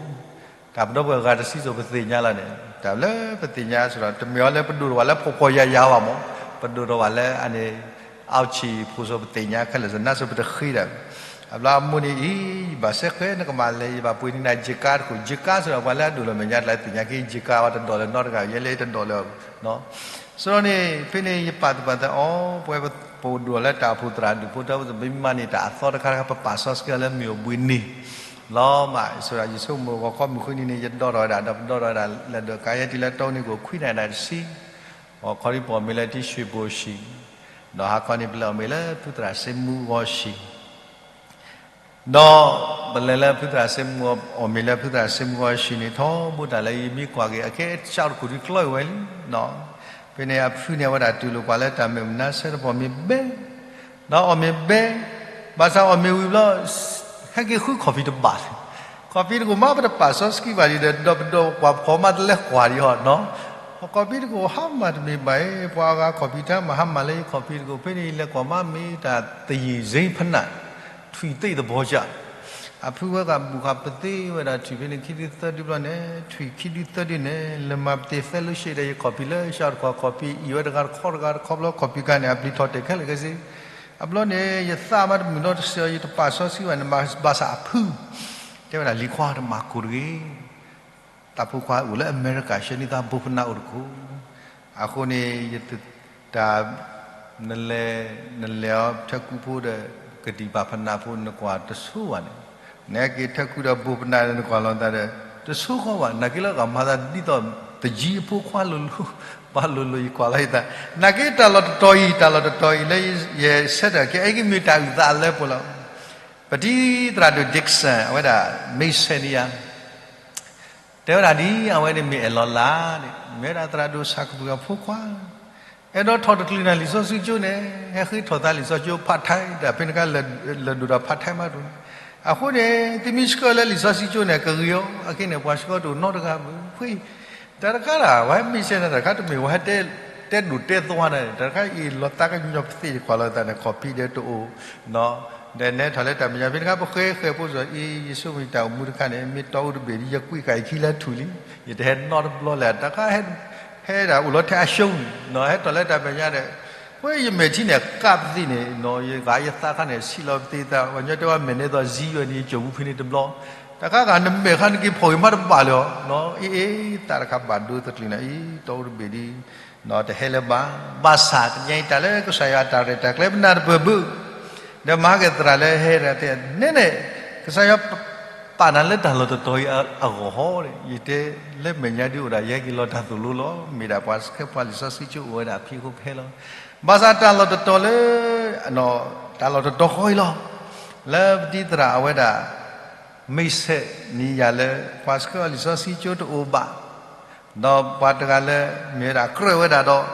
တၢ်ပဒီပုၢ်ဝဲၢ်ဂၤတဆံစိၤပသ့ၣ်ညါလီၤန့ၣ်, တၢ်လၢပသ့ၣ်ညါစ့ၢ်ကီး တမ့ၢ်အီၤလၢပဒိၣ်ထီၣ်ဘၣ်လၢဖှီၣ်ဖှီၣ်ယာ်ယာ်ဘၣ်မီၢ်, ပဒိၣ်ထီၣ်ဘၣ်လၢအန့ၣ် အီၣ်ဆံၣ်ဖိစိၤပသ့ၣ်ညါခဲလၢာ်စ့ၢ်ကီး နါစိၤပတဃ့ဒၣ်, အဘျီအမိၢ်န့ၣ်အံၤ, ယဘၣ်စဲဃဲ နကဘၣ်လဲၤ ယဘၣ်ပှ့ၤန့ၢ်နၤ ယကါတခိၣ်, ယကါစ့ၢ်ကီး ပှၤလၢအဒိၣ်လီၤမဲာ်ညါတလၢသ့ၣ်ညါက့ၤ ယကါဝဲတဒီးလၢၤနီတဂၤ, ယဲလၢတဒီးလၢၤ, စ့ၢ်ကီးန့ၣ် ဖဲန့ၣ် ယပာ်သူၣ်ပာ်သးအီၤ, ပဝဲပဒိၣ်လၢတၢ်အိၣ်ဖှိၣ်သရၣ်ဒူၣ်ဖိတၢ်အိၣ်ဖှိၣ်သဘံမၤန့ၢ်တၢ်အသီတခါတခါ ပပာ်စီဆှံအီၤလၢမ့ၢ်အိၣ်ဘှံးနံၤ လီၤမး, စ့ၢ်ကီး ယဆိကမိၣ်ဂီၤခီမုၢ်ဃုနံၤန့ၣ် ယဒိးထီၣ်ဝဲဒၣ် ဒီးပဒိးထီၣ်ဝဲဒၣ် လဲၤဒိးကါယဲတုၤလၢတီအူန့ၣ် ကအိၣ်ခွံနၣ်ရံၣ်တဆံ, ဂီၤခီဒ်ပအီၣ်မ့ၤလၢထံရွှေဘိုဟီၣ်ဆံၣ်, ဒီးဟါခီန့ၣ် ပလဲၤအီၣ်မ့ၤလၢဖုသရၣ်စ့မူဟီၣ်ဆံၣ် ဒီးပလဲၤလၢဖုသရၣ်စ့မူ, အီၣ်မ့ၤလၢဖုသရၣ်စ့မူဟီၣ်ဆံၣ်န့ၣ် ထီဘိတၢ်လၢယမ့ၢ်ကွၢ်က့ၤ အကဲစးတခိၣ်ဒုးကျီအဝဲလံ, ဖဲန့ၣ်အဖုန့ၣ် အဝဲဒၣ်တူၢ်လိာ်ကွၢ်လၢတၢ်မဲာ်မနုၤ ဆၢတပီၢ်မ့ၢ်ဘဲ, ဒီးအီၣ်မ့ၤဘဲ, ဘၣ်ဆၣ်အီၣ်မ့ၤဝံၤဘျီ ဟဲက့ၤဃုခီၣ်ဖံးတဘၣ်, ခီၣ်ဖံးတခိၣ်မး ပတပာ်စီဆှံဘၣ်ဒံးဒီး ဒီးပဒီးကွၢ်ဖီမးတလဲကွၢ်ဒံးအီၤ, ခီၣ်ဖံးတခိၣ်ဟါမၢ်တမ့ၢ်ဘၣ်အံၤ, ပှၤအဂၤခီၣ်ဖံးတၢ်မၤဟါမၢ်လၢယခီၣ်ဖံးတခိၣ်, ဖဲန့ၣ်ယလဲၤကွၢ်မး မ့ၢ်တၢ်သယံၤဇိဖနၣ်, ထွံၣ်သ့ၣ်သဘီကၢ် အဖုဝဲဃာ်ဘူၣ်ဃာ်ပသ့ဝဲဒၣ်ထွံၣ်ဖဲန့ၣ် ခံဒုသၢဒုဘျီန့ၣ်, ထွံၣ်ခံဒုသၢဒုန့ၣ် လဲၤမၤပသ့သၢလၢရှဲဒီး ယခီၣ်ဖံးလၢစးတခိၣ်, ခီၣ်ဖံးအံၣ်ဝဲတဂၤတခီတဂၤတခီဘျီ ခီၣ်ဖံးကါန့ၣ် အပျံၤထီၣ်တဲာ်ခဲလၢာ်ခဲဆ့, အဘျီန့ၣ် ယသးမးတမုာ်နီတစဲး ယတပာ်စီဆှံဘၣ်န့ၣ် ဘၣ်ဆၣ်အဖု တဲဝဲဒၣ် လံၤခွါတမၤကိၢ်တဂ့ၤ တၢ်ဖိခွါအိၣ်လၢအမဲရကၤ ဆှၢန့ၢ်သးဘိဖနၣ်အိၣ်တခိၣ်, အဃိန့ၣ် ယတၢ် နလဲၤ, နလဲၤအီၤထၢကူဖိဒီး ကဒံၣ်ပာ်ဖနၣ်ဖိ နကွၢ်တဆိဘၣ်န့ၣ်, နဟဲက့ၤထၢကူဒီးဘိဖနၣ်န့ၣ် နကွၢ်လီၤသးဒီး တဆိဃီဘၣ်, နာ်က့လၢအဂၤမၤသးဒ်သိး သယံၤအဖိခွါလိၤလိၤ, ပှၤလိၤလိၤ ယကွၢ်လီၤယသး, နာ်က့တၢ်လီၢ်တတီၤအံၤ, တၢ်လီၢ်တတီၤအံၤလၢ ယဆၢထၢၣ်က့ၤ အအံၤကမ့ၢ်တၢ်အုၣ်သးအလၢပှဲၤလီၤ. ပတံၤသရၣ်ဒိၣ် Dickson အဝဲဒၣ် မ့ၢ်ဆဲးန့ၢ်ယၤ တဲဝဲဒၣ်ဒ် အဝဲန့ၣ်မ့ၢ်အဲၣ်လီၤလၢ်န့ၣ် မ့ၢ်ဝဲဒၣ်သရၣ်ဒိၣ်ဆၣ်ကပူၤအဖိခွါ, အဲၣ်ဒိးထီၣ်တချုးနၤလံာ်စီဆှံကၠိန့ၣ် ဟဲဃ့ထီၣ်သးလံာ်စီဆှံကၠိ part time တၢ်ဖဲန့ၣ်ခါ လဲၤဒိၣ်ဒီး part time မးတအိၣ်န့ၣ်, အဃိန့ၣ် သုမ့ၢ်ဆှၢလၢလံာ်စီဆှံကၠိန့ၣ် ကဂ့ၤအီၤ, အခဲန့ၣ် ပှၤဆှၢအီၤတအိၣ်နီတဂၤဘၣ်, တၢ်တခါဒၣ် ပှၤဟဲမ့ၢ်ဆဲးန့ၣ် တၢ်တခါတမ့ၢ် ပှၤဟဲတဲဒိၣ်တဲသီန့ၣ် တၢ်တခါအံၤလီၤသးကညီၤပသ့ၣ် ယကွၢ်လီၤသးန့ၣ် ခီၣ်ဖံးဒီးတအိၣ် ဒီးနဲထီၣ်လၢတၢ်မဲာ်ညါ ဖဲန့ၣ်ခါ ပဃဲဃဲဖိစီၤအံၤ ယဆိမိၣ်တၢ်အိၣ်မူတခါန့ၣ် မ့ၢ်တီအူတဘ့ၣ်ဒ် ယကွံာ်ဃာ်ယခံလၢထူၣ်လံ, ယတဟဲနီတဘျီလဲၣ်, တၢ်ခါ ဟဲဒၣ်အိၣ်လီၤထဲအရှုံးန့ၣ် ဟဲထီၣ်လၢတၢ်မဲာ်ညါဒီး ပှၤယမဲာ်ထံန့ၣ် ကးပသ့ၣ်န့ၣ် ယဂာ်ယသးခါန့ၣ် ဆံးလီၤပသ့ၣ်သး ပှၤညီတဲဝဲ မဲာ်န့ၣ်သိး စံယွဲၢ်န့ၣ် ယစိာ်ပူၤဖဲန့ၣ်တဘျီ, တၢ်ခါဂၤနမဲာ်ခါနက့ၤဖီၣ်ဂ့ၤမးတဘၣ်လၢၤအီၤ, အ့ၣ်အ့ၣ် သးတခါဘၣ်ဒိသကျုၤန့ၣ် အံၤ တီအူတဘ့ၣ်ဒ် တဟဲလၢၤဘၣ်, ဘၣ်ဆၣ်ကညါအံၤ တၢ်လၢကစၢ်ယွၤအတၢ်ရဲၣ်တၢ်ကျဲၤပနၢ်တပၢၢ်ဘၣ်, ဒီးမၤဟါက့ၤသရၣ်လၢဟဲတဂၤတဲ နဲနဲ ကစၢ်ယွၤပာ်နၤလၢတၢ်လီၢ်တတီၤအံၤအဂီၢ်ဟီ, ယတဲလၢမဲာ်ညါဒ်အိၣ်ဒၣ် ယဟဲက့ၤလီၤတၢ်သိၣ်လိလီၤ, မ့ၢ်ဒၣ်ပှၤဆှၢပှၤလံာ်စီဆှံကၠိအိၣ်ဝဲဒၣ်အဖံးအဃိပဟဲလီၤ, ဘၣ်ဆၣ်တၢ်လီၢ်တတီၤလၢ တၢ်လီၢ်တတီၤဃီအံၤလီၤ, လၢပတံၤသရၣ်အဝဲဒၣ် မ့ၢ်ဆဲးန့ၢ်ယၤလၢ ပှၤဆှၢအီၤလံာ်စီဆှံကၠိတအိၣ်ဘၣ်, ဒီးပှၤတဂၤလၢ မ့ၢ်ဝဲဒၣ်ကြၢးဝဲဒၣ်ဒီး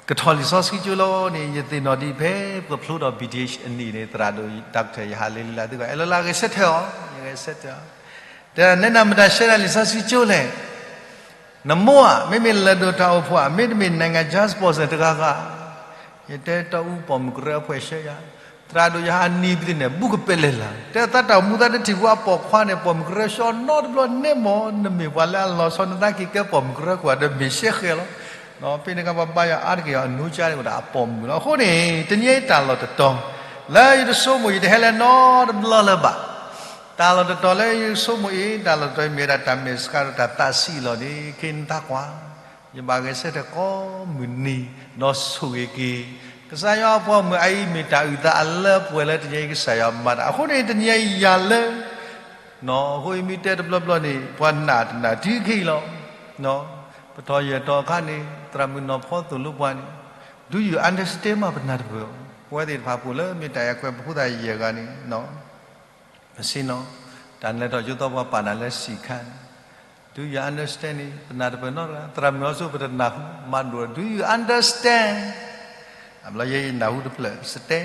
ကထီၣ်လံာ်စီဆှံကၠိလီၤန့ၣ် ယသ့ၣ်နီၣ်ဒံးဖဲပကဖျိဒီး ဘီၣ်ထ့ၣ် အနံၣ်န့ၣ် သရၣ်ဒိၣ် doctor ယဟးလ့လံလၢသုက အဲၣ်လီၤလၢအဂဲၤဆၢထၢၣ်အီၤ, ယဂဲၤဆၢထၢၣ်အီၤ, တဲဒၣ်နဲနၤမတၤဆှၢဒၣ်လံာ်စီဆှံကၠိလဲၣ်, နမိၢ်ဧါ, မ့မ့ၢ်လၢၢ်ဒိၣ်တၢ်အိၣ်ဖှိၣ်ဧါ, မ့တမ့ၢ် နိုင်ငံခြား sponsor တဂၤဂၤ, ယတဲတၢ်အူပိာ်မုၣ်ကရၢအဖှဲးရှဲယၤ, သရၣ်ဒိၣ်ယဟးနံၤပသ့ၣ်န့ၣ် ဘူးကပဲာ်လဲၣ်လၢ်, တဲသးတၢ်မူသးတထံၣ်ဘူးအပိာ်ခွါန့ၣ် ပိာ်မုၣ်ကရၢရှဲနီတဘျီန့ၣ်မ့ၢ်, နမ့ၢ်ပှၤလၢအလီၤဆီနသးက့ၤကဲပိာ်မုၣ်ကရၢကွၢ်ဒီးမ့ၢ်ရှဲဃဲလီၤ. ဖဲန့ၣ်အခါပှၤဘါယွၤအါတက့ၢ်အီၤ အနိကါတက့ၢ်ဒီးအပိာ်မုၣ်လီၤ. အဃိန့ၣ် တနံၤအံၤတၢ်လီၢ်တတီၤ လၢယတဆိကမိၣ် ယတဟဲလၢနီတဘျီလၢၤဘၣ်. တၢ်လီၢ်တတီၤလၢယဆိကမိၣ်အံၤ တၢ်လီၢ်တတီၤအံၤ မ့ၢ်ဝဲဒၣ်တၢ်မဲာ်ဆှးဒီးတၢ်သးဆံးလီၤန့ၣ် ခဲအံၤနသးကွၢ်, ယဘၣ်ဂဲၤဆၢထၢၣ်ကိးမုၢ်နံၤ ဒီးဆိၣ်ဂ့ၤက့ၤ ကစၢ်ယွၤအပှၤမုၣ်အအံၤ မ့ၢ်တၢ်အုၣ်သးအလၢပှဲၤလၢတနံၤအံၤကစၢ်ယွၤမၤတၢ်. အဃိန့ၣ်တနံၤအံၤယၤလၢ အဃိအံၤမ့ၢ်တဲတဘျီဘျီန့ၣ် ပှၤနာ်တနာ်တုၤခဲအံၤလီၤ. ပထီၣ်ယဲၢ်တီၤအခါန့ၣ် သရၣ်မုၣ်နီၢ်ဖီသိၣ်လိပှၤန့ၣ် Do you understand မး ပနၢ်တပၢၢ်, ပဝဲသ့ၣ်တဖၣ်ပူၤလၢမ့ၢ်တၢ်အဲၣ်ခွဲးပဖိသၣ်ယဲၢ်ဂၤန့ၣ် ပဆ့ၣ်နီၤ တၢ်လဲၤထီၣ်ကၠိသီပှၤပာ်နၤလၢစံးခါန့ၣ် Do you understand န့ၣ် ပနၢ်တပၢၢ်နီတဂၤ, သရၣ်မုၣ်အီၤစိပတနၢ်ဟူ မၤဒိၣ် Do you understand? အဘျီယဲယနၢ်ဟူတဖျၢၣ် စတဲ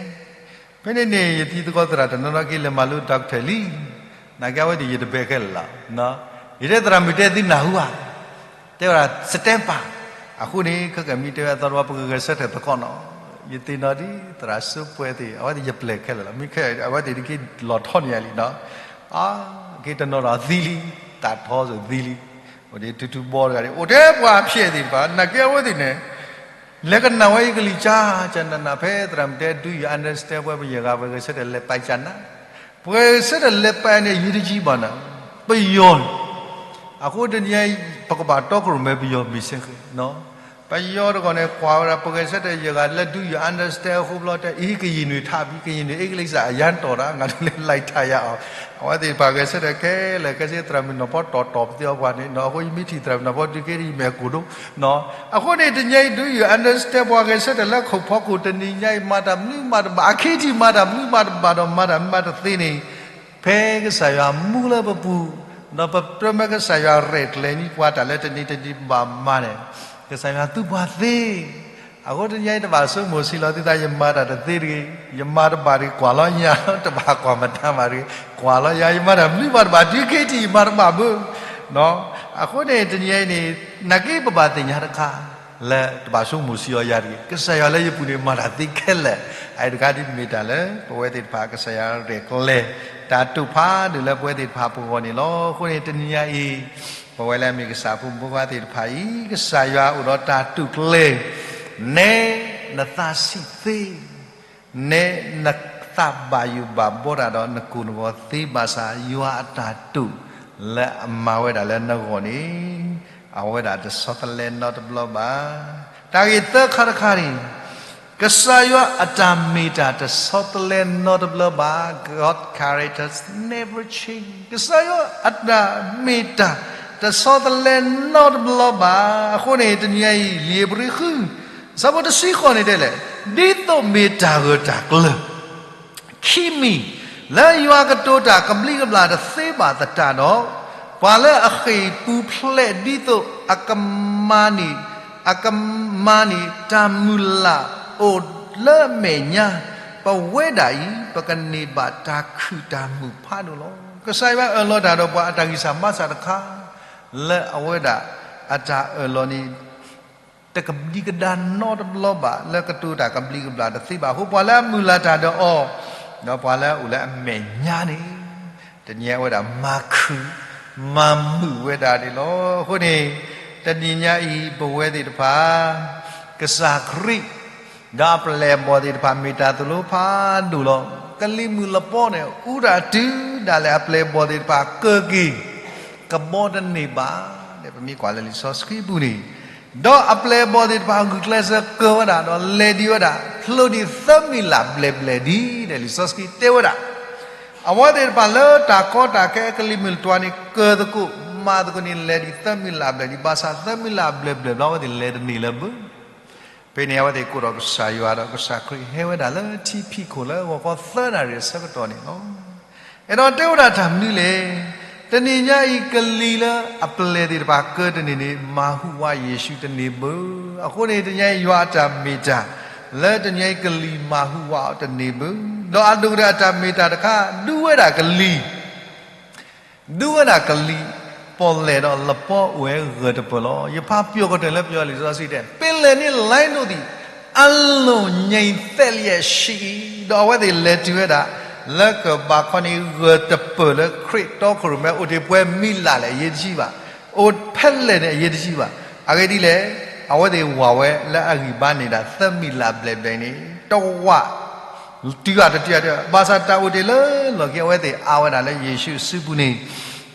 ဖဲန့ၣ်န့ၣ် ယသံသကိးသရၣ်တနီၤနီၤက့ၤလဲၤမၤလိ doctor လံ, နာ်က့အဝဲသ့ၣ်ယတဘဲခဲလၢာ်လီၤ. ယတဲသရၣ်မုၣ်တဲသုနၢ်ဟူဧါ, တဲဝဲဒၣ် စတဲပာ်, အဃိန့ၣ် ခဲကမံတဲဝဲအသီတဝီ ပကဂဲၤဆၢထၢၣ်သကိးနီၤ, ယသ့ၣ်နီၣ်ဒ်သရၣ်စိပှဲၤသ့ၣ် အဝဲသ့ၣ်ယပျဲၢ်ခဲလၢာ်လီၤ, မ့ၢ်ခဲအဝဲသ့ၣ်ဒ်က့ၤလီၤထီၣ်န့ၢ်ယၤလံနီၤ, အက့ၤတနီၤဒီးသံလံ, တၢ်ထီစိၤသံလံ, အိၣ်ဒံးထူထူဘီတဂၤဒံး အိၣ်ထဲပှၤဖျဲးသ့ၣ်တဖၣ် နာ်က့အဝဲသ့ၣ်န့ၣ် လဲၤကနၣ်ဝဲယကလံၤကၠါကနၣ်နၣ် ဖဲသရၣ်မုၣ်တဲ Do you understand ပဝဲပယဲၢ်ဂၤ ပဂဲၤဆၢထၢၣ်လဲၤပာ်ကနၣ်, ပဂဲၤဆၢထၢၣ်လဲၤပာ်န့ၣ် ယံၤတယံၤဘၣ်နၤ, ပယီၤ, အဃိတနံၤအံၤ ပကဘၣ်တီခိၣ်ရိၣ်မဲပယီၤမ့ၢ်စ့ၢ်ကီး, ပယီၤတဂၤန့ၣ် ကွၢ်ဝဲဒၣ် ပဂဲၤဆၢထၢၣ်ယဲၢ်ဂၤလၢ Do you understand အဃိဘျီတဲ အံၤ ကရင်တွေ ထပ်ပြီး ကရင်တွေ အင်္ဂလိပ်စာ အရမ်းတော်တာ ငါတို့လည်း လိုက်ထားရအောင်, အဝဲသ့ၣ်တဖၣ်ဂဲၤဆၢထၢၣ်ခဲလၢာ်ခဲဆ့ သရၣ်မုၣ်နီၢ်ဖီတီၢ်တီၢ်ပသ့အီၤပှၤန့ၣ်နီၤ, အဃိယမ့ၢ်ထံၣ်သရၣ်မုၣ်နီၢ်ဖီတုၤက့ၤယမဲာ်ကိၣ်ဒိ, အဃိန့ၣ် တနံၤအံၤ Do you understand ပှၤဂဲၤဆၢထၢၣ်လၢခိၣ်ဖီခိၣ် တနံၤညါအံၤ မၤတၢ်မနုၤမၤတဘၣ် အခ့ထံၣ်မၤတၢ်မနုၤမၤတဘၣ်ဒီး မၤတၢ်မနုၤမၤတသ့န့ၣ်, ဖဲကစၢ်ယွၤမူလၢပပူၤ, ဒီးပတြၢမၢကစၢ်ယွၤရဲၣ်ကျဲၤန့ၢ်ပှၤတၢ်လၢတနံၤတနံၤဘၣ်မၤန့ၣ်, ကစၢ်ယွၤသူပှၤသ့ အဃိတနံၤအံၤ တဘၣ်ဆိကမိၣ်ဆံးလီၤသုသး ယမၤတၢ်တသ့တဂ့ၤ, ယမၤတဘၣ်တဂ့ၤ ကွၢ်လီၤယၤ, တဘၣ်ကွၢ်မတၤမၤတဂ့ၤ, ကွၢ်လီၤယၤ ယမၤတၢ်မနုၤမၤတဘၣ် တုၤခဲထံၣ်ယမၤတဘၣ်ဘၣ်. အဃိန့ၣ် တနံၤအံၤန့ၣ် နာ်က့ပဘၣ်သ့ၣ်ညါတခါ လၢတဘၣ်ဆိကမိၣ်ဆံးအီၤယၤတဂ့ၤ, ကစၢ်ယွၤလၢယပူၤန့ၣ် မၤတၢ်သ့ခဲလၢာ်, အအံၤတခါဒ်မ့ၢ်တၢ်လၢ ပဝဲသ့ၣ်တဖၣ်ကစၢ်ယွၤရဲၣ်ကျဲၤ တၢ်တိာ်ဖးဒိၣ်လၢပဝဲသ့ၣ်တဖၣ်ပဂီၢ်န့ၣ်လီၤ. အဃိန့ၣ် တနံၤညါအံၤ ပဝဲလၢအမ့ၢ်ကစၢ်ဖိမုၣ်ဖိခွါသ့ၣ်တဖၣ်အံၤ ကစၢ်ယွၤအိၣ်ဒီးတၢ်တိာ်ကျဲၤ နဲ နသးဆံးသ့, နဲ နသးဘၣ်ယိၣ်ဘၣ်ဘီတၢ်ဒီးနကိၢ်နဂီၤသ့ဘၣ်ဆၣ် ယွၤအတၢ်တိာ်လၢအမၤဝဲဒၣ်လၢနဂီၢ်န့ၣ် အဝဲဒၣ်တဆီတလဲနီတဘျီဘၣ်. တၢ်ဂ့ၢ်သၢခါတခါန့ၣ် ကစၢ်ယွၤအတၢ်မ့ၢ်တၢ်တဆီတလဲနီတဘျီဘၣ်, God character never change, ကစၢ်ယွၤအတၢ်မ့ၢ်တၢ်တဆီတလဲနီတဘျီဘၣ်. အဃိန့ၣ် တနံၤအံၤ လံာ်ဧ့ၤဘြံၤဃု ဆၢဖိတဆံဃိးန့ၣ်တဲလဲၣ်, ဒ်သိးမ့ၢ်တၢ်ဂၢၢ်တၢ်ကျၢၤ ခံမံၤ လၢယွၤကတိၤတၢ်ကဘျံးကဘျၣ်တသ့ဘၣ်သတးဒီး, ပှၤလၢအဃ့ၢ်ပူၤဖျဲးဒ်သိးအကမၤန့ၢ်, အကမၤန့ၢ်တၢ်မုၢ်လၢ်အိၣ်လၢအမဲာ်ညါ, ပဝဲဒၣ်အံၤ ပကန့ၢ်ဘၣ်တၢ်ခုၣ်တၢ်မုာ်ဖးဒိၣ်လီၤ. ကစၢ်ယွၤအၢၣ်လီၤတၢ်ဒီးပှၤအတၢ်ဂံၢ်စၢ်ဘါစၢ်တခါ လၢအဝဲဒၣ်အတၢ်အၢၣ်လီၤန့ၣ် တကဒံကဒါနီတဘျီဘၣ် လၢကတိၤတၢ်ကဘျံးကဘျၣ်တသ့ဘၣ်အဃိ ပှၤလၢအမုၢ်လၢ်တၢ်ဒီးအီၤ, ဒီးပှၤလၢအအိၣ်လၢအမဲာ်ညါန့ၣ် တနံၤအံၤအဝဲဒၣ်မၤခုၣ် မၤမုာ်ဝဲဒၣ်န့ၣ်လီၤ. အဃိန့ၣ် တနံၤညါအံၤ ပဝဲသ့ၣ်တဖၣ် ကစၢ်ခရံာ် ဒီးအပျဲၢ်အဘီၣ်သ့ၣ်တဖၣ် မ့ၢ်တၢ်သိၣ်လိဖးဒိၣ်လီၤ. ကလံၤမုၢ်လပီန့ၣ် အူတၢ်တုၤဒၣ်လဲာ် အပျဲၢ်အဘီၣ်သ့ၣ်တဖၣ်ကၢက့ၤ ကဘီတန့ၢ်ဘၣ်, ပမ့ၢ်ကွၢ်လၢလံာ်စီဆှံပူၤန့ၣ်, ဒီးအပျဲၢ်အဘီၣ်သ့ၣ်တဖၣ် ဂုာ်ကျဲးစၢးကၢဝဲဒၣ် ဒီးလဲၤဒံးဝဲဒၣ် ဖျိဒံးသၢမံၤလၢ်ဘျဲၣ်ဘျဲၣ်ဒံး လံာ်စီဆှံတဲဝဲဒၣ်. အဝဲသ့ၣ်တဖၣ်လၢတၢ်ကီတၢ်ခဲအကလံၤမုၢ်လပီန့ၣ် ကၢသကိး မၤသကိးန့ၣ် လဲၤဒံးသၢမံၤလၢ်ဘျဲၣ်ဒံး ဘၣ်ဆၣ်သၢမံၤလၢ်ဘျဲၣ်ဘျဲၣ်ဘျီ အဝဲသ့ၣ်လဲၤတန့ၢ်လၢၤဘၣ်. ဖဲန့ၣ် အဝဲသ့ၣ်ကိးထီၣ်ကစၢ်ယွၤဒီး ကစၢ်ခရံာ်ဟဲဝဲဒၣ်လၢထံဖံးခိၣ်လၢဂီၤခီသၢနၣ်ရံၣ်အဆၢကတီၢ်န့ၣ်လီၤ. အဲၣ်ဒိးတဲဝဲဒၣ်တၢ်မနုၤလဲၣ်. တနံၤညါအံၤကလံၤလၢအပျဲၢ်သ့ၣ်တဖၣ်ကၢတန့ၢ်န့ၣ် မၤဟူးဝးယ့ၣ်ၡူးတန့ၢ်ဘၣ်. အဃိန့ၣ် တနံၤညါအံၤယွၤအတၢ်မ့ၢ်တၢ် လၢတနံၤညါအံၤကလံၤမၤဟူးဝးအီၤတန့ၢ်ဘၣ်. ဒီးအဒိၣ်ကတၢၢ်အတၢ်မ့ၢ်တၢ်တခါ ဒူဝဲဒၣ်ကလံၤ ဒူဝဲဒၣ်ကလံၤ ပီၣ်လဲၣ်ဒီးလပီအိၣ်ဝဲဂၢၢ်တပၢၢ်လီၤ. ယဖးပျီၢ်ကတၢၢ်လၢပယီၤလံာ်စီဆှံတဲ, ပ့ၤလဲၣ်န့ၣ် လၢနဒိၣ်သံး အလိၤညါသဲလၢယဲၢ်ဆံအံၤ, ဒီးအဝဲသ့ၣ်လဲၤတုၤဝဲဒၣ် လၢကဘးခီန့ၣ် ဂၢၢ်တပၢၢ်လၢခရံာ်တီခိၣ်ရိၣ်မဲ အိၣ်တ့ၢ်ပှဲၤမံလၢ်လဲၣ် အရေးတကြီးဘၣ်, အိၣ်ဖဲလဲၣ်န့ၣ် အရေးတကြီးဘၣ်. အဂ့ၢ်ဒ်လဲၣ်, အဝဲသ့ၣ်ဝးဝဲလၢအဂံၢ်ဘါန့ၣ်ဒၣ် သၢမံလၢ်ဘျဲၣ်ဘျဲၣ်န့ၣ် တဝး တုၤအတတုၤအတ, ဘၣ်ဆၣ်တၢ်အိၣ်တ့ၢ်လၢလီၢ်ခံ အဝဲသ့ၣ်အါဝဲဒၣ်လၢယ့ၣ်ၡူးစုပူၤန့ၣ်,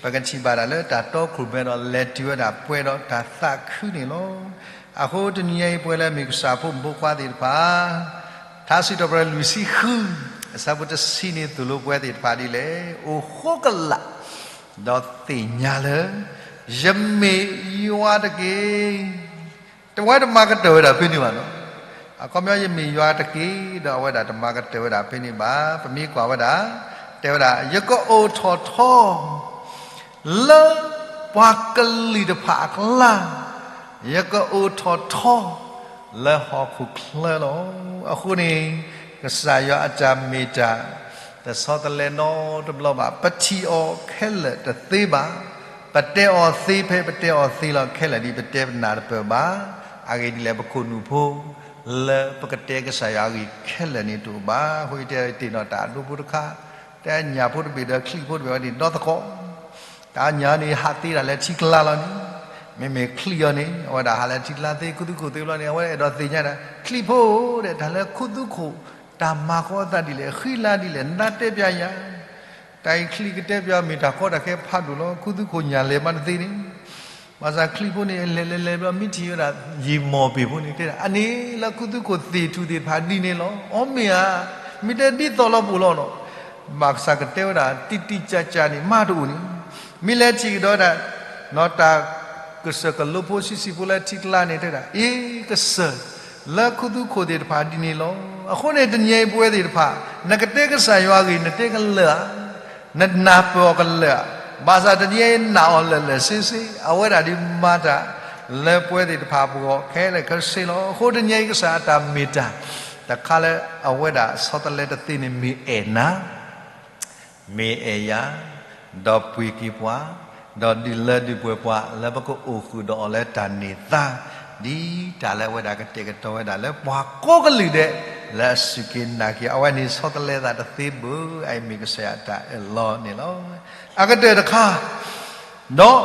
ပကထံၣ်ဘၣ်ဒၣ်လၢတၢ်တီခိၣ်ရိၣ်မဲဒီးလဲၤတုၤဝဲဒၣ်ပှဲၤဒီးတၢ်သးခုန့ၣ်လီၤ. အဃိတနံၤညါအံၤ ပဝဲလၢမ့ၢ်ကစၢ်ဖိမုၣ်ဖိခွါသ့ၣ်တဖၣ်, ထါစံးထီၣ်ပတြၢၤလွံၢ်ဆံဃု အဆၢဖိတဆံန့ၣ် သိၣ်လိပဝဲသ့ၣ်တဖၣ်ဒ်လဲၣ်, အိၣ်ဃိကလာ် ဒီးသ့ၣ်ညါလၢ ယမ့ၢ်ယွၤတက့ၢ်. တဝဲတမၤကတၢၢ်ဝဲဒၣ်ဖဲန့ၣ်ဘၣ်နီၤ. အခီပညီ ယမ့ၢ်ယွၤတက့ၢ်, ဒီးအဝဲဒၣ်တမၤကတၢၢ်ဝဲဒၣ်ဖဲန့ၣ်ဘၣ်. ပမ့ၢ်ကွၢ်ဝဲဒၣ်, တဲဝဲဒၣ် ယကအိၣ်ထီၣ်ထီ လၢပှၤကလုာ်တဖၣ်အကျါ, ယကအိၣ်ထီၣ်ထီ လၢဟီၣ်ခိၣ်ချၢလီၤ. အဃိန့ၣ် ကစၢ်ယွၤအတၢ်မ့ၢ်တၢ် တဆီတလဲနီတဘျီဘၣ်. ပထံၣ်အီၤခဲလၢာ်တသ့ဘၣ်. ပတဲအီၤသ့ဖဲပတဲအီၤသ့လီၤ. ခဲလၢာ်ဒ်ပတဲပနၢ်တပၢၢ်ဘၣ်. အဂ့ၢ်ဒ်လဲၣ် ပခိၣ်နူာ်ဖိ လၢပကတဲကစၢ်ယွၤအဂ့ၢ်ခဲလၢာ်န့ၣ်တအိၣ်ဘၣ်. အဃိတဲတ့ၢ်နီၤ တၢ်အဒိဖိတခါ, တဲညၣ်ဖိတဘ့ၣ်ဒီးချံၣ်ဖိတဘ့ၣ်ဝဲန့ၣ် ဒီသကိး တၢ်ညၣ်န့ၣ် ဟးသ့ဒၣ်လၢထံကျါလီၤန့ၣ်, မ့မ့ၢ်ချံၣ်အီၤန့ၣ် အဝဲဒၣ်ဟးလၢထံကျါသ့ ခူသူၣ်ခိၣ်သ့ဘျီန့ၣ် အဝဲအဲၣ်ဒိးသ့ၣ်ညါဒၣ် ချံၣ်ဖိဒီး တၢ်လၢခူသူၣ်ခိၣ် တၢ်မၤဃီအသးဒ်လဲၣ် ဃံလၤဒ်လဲၣ် နတဲပျးယၤ, တၢ်အံၤချံၣ်ကတဲပျး မ့ၢ်တၢ်ကီတၢ်ခဲဖးဒိၣ်လီၤ. ခူသူၣ်ခိၣ်ညၣ်လဲၤမးတသ့န့ၣ် ဘၣ်ဆၣ်ချံၣ်ဖိန့ၣ် အလဲၤလဲၤလဲၤဘျီ မ့ၢ်ထံၣ်ဝဲဒၣ် ယံာ်မီၢ်ပ့ၤဖိန့ၣ် တဲဒၣ် အန့ၣ်လၢခူသူၣ်ခိၣ်သ့ၣ်ထူၣ်သ့ၣ်တဖၣ်ဒ်န့ၣ်လီၤ. အီၣ်မ့ၢ်ဧါ, မ့ၢ်တဲဒ်သိးလီၤပူၤလီၤနီၤ. ဘၣ်ဆၣ်ကတဲဝဲဒၣ် တံၢ်တံၢ်ကၢ်ကၢ်န့ၣ် မးတအိၣ်န့ၣ်, မ့ၢ်လဲၤထံၣ်ကဒီးဒၣ် နီၢ်တၢ်ကစၢၢ်ကလိဖိဆံးဆံးဖိလၢထံကျါန့ၣ် တဲဒၣ် အ့ ကစၢၢ် လၢခူသူၣ်ခိၣ်သ့ၣ်တဖၣ်ဒ်န့ၣ်လီၤ. အဃိန့ၣ် တနံၤအံၤပဝဲသ့ၣ်တဖၣ် နကတဲကစၢ်ယွၤအဂ့ၢ် နတဲကလၢာ်ဧါ, နနၢ်ပၢၢ်အီၤကလၢာ်ဧါ, ဘၣ်ဆၣ်တနံၤအံၤနာ်အီၤလၢာ်လၢာ်ဆ့ဆ့, အဝဲဒၣ်ဒ်မၤတၢ်လၢပဝဲသ့ၣ်တဖၣ်ပဂီၢ်ခဲလၢာ်ခဲဆ့လီၤ. အဃိတနံၤအံၤကစၢ်အတၢ်မ့ၢ်တၢ် တခါလၢအဝဲဒၣ်ဆီတလဲတသ့န့ၣ် မ့ၢ်အဲၣ်နၤ မ့ၢ်အဲၣ်ယၤ, ဒီးပှ့ၤက့ၤပှၤ, ဒီးဒုးလၢဒုးပှ့ၤပှၤ လၢပကအိၣ်ဃုာ်ဒီးအီၤလၢတၢ်န့ၢ်သါ, ဒ်တၢ်လၢအဝဲဒၣ်ကတဲာ်ကတီၤဝဲဒၣ်လၢပှၤကိးကလုာ်ဒဲး လၢအစူၢ်က့ၤနာ်က့ၤ အဝဲန့ၣ်ဆီတလဲသးတသ့ဘၣ်. အအံၤမ့ၢ်ကစၢ်ယွၤအတၢ်အၢၣ်လီၤန့ၣ်လီၤ. အကတၢၢ်တခါ ဒီး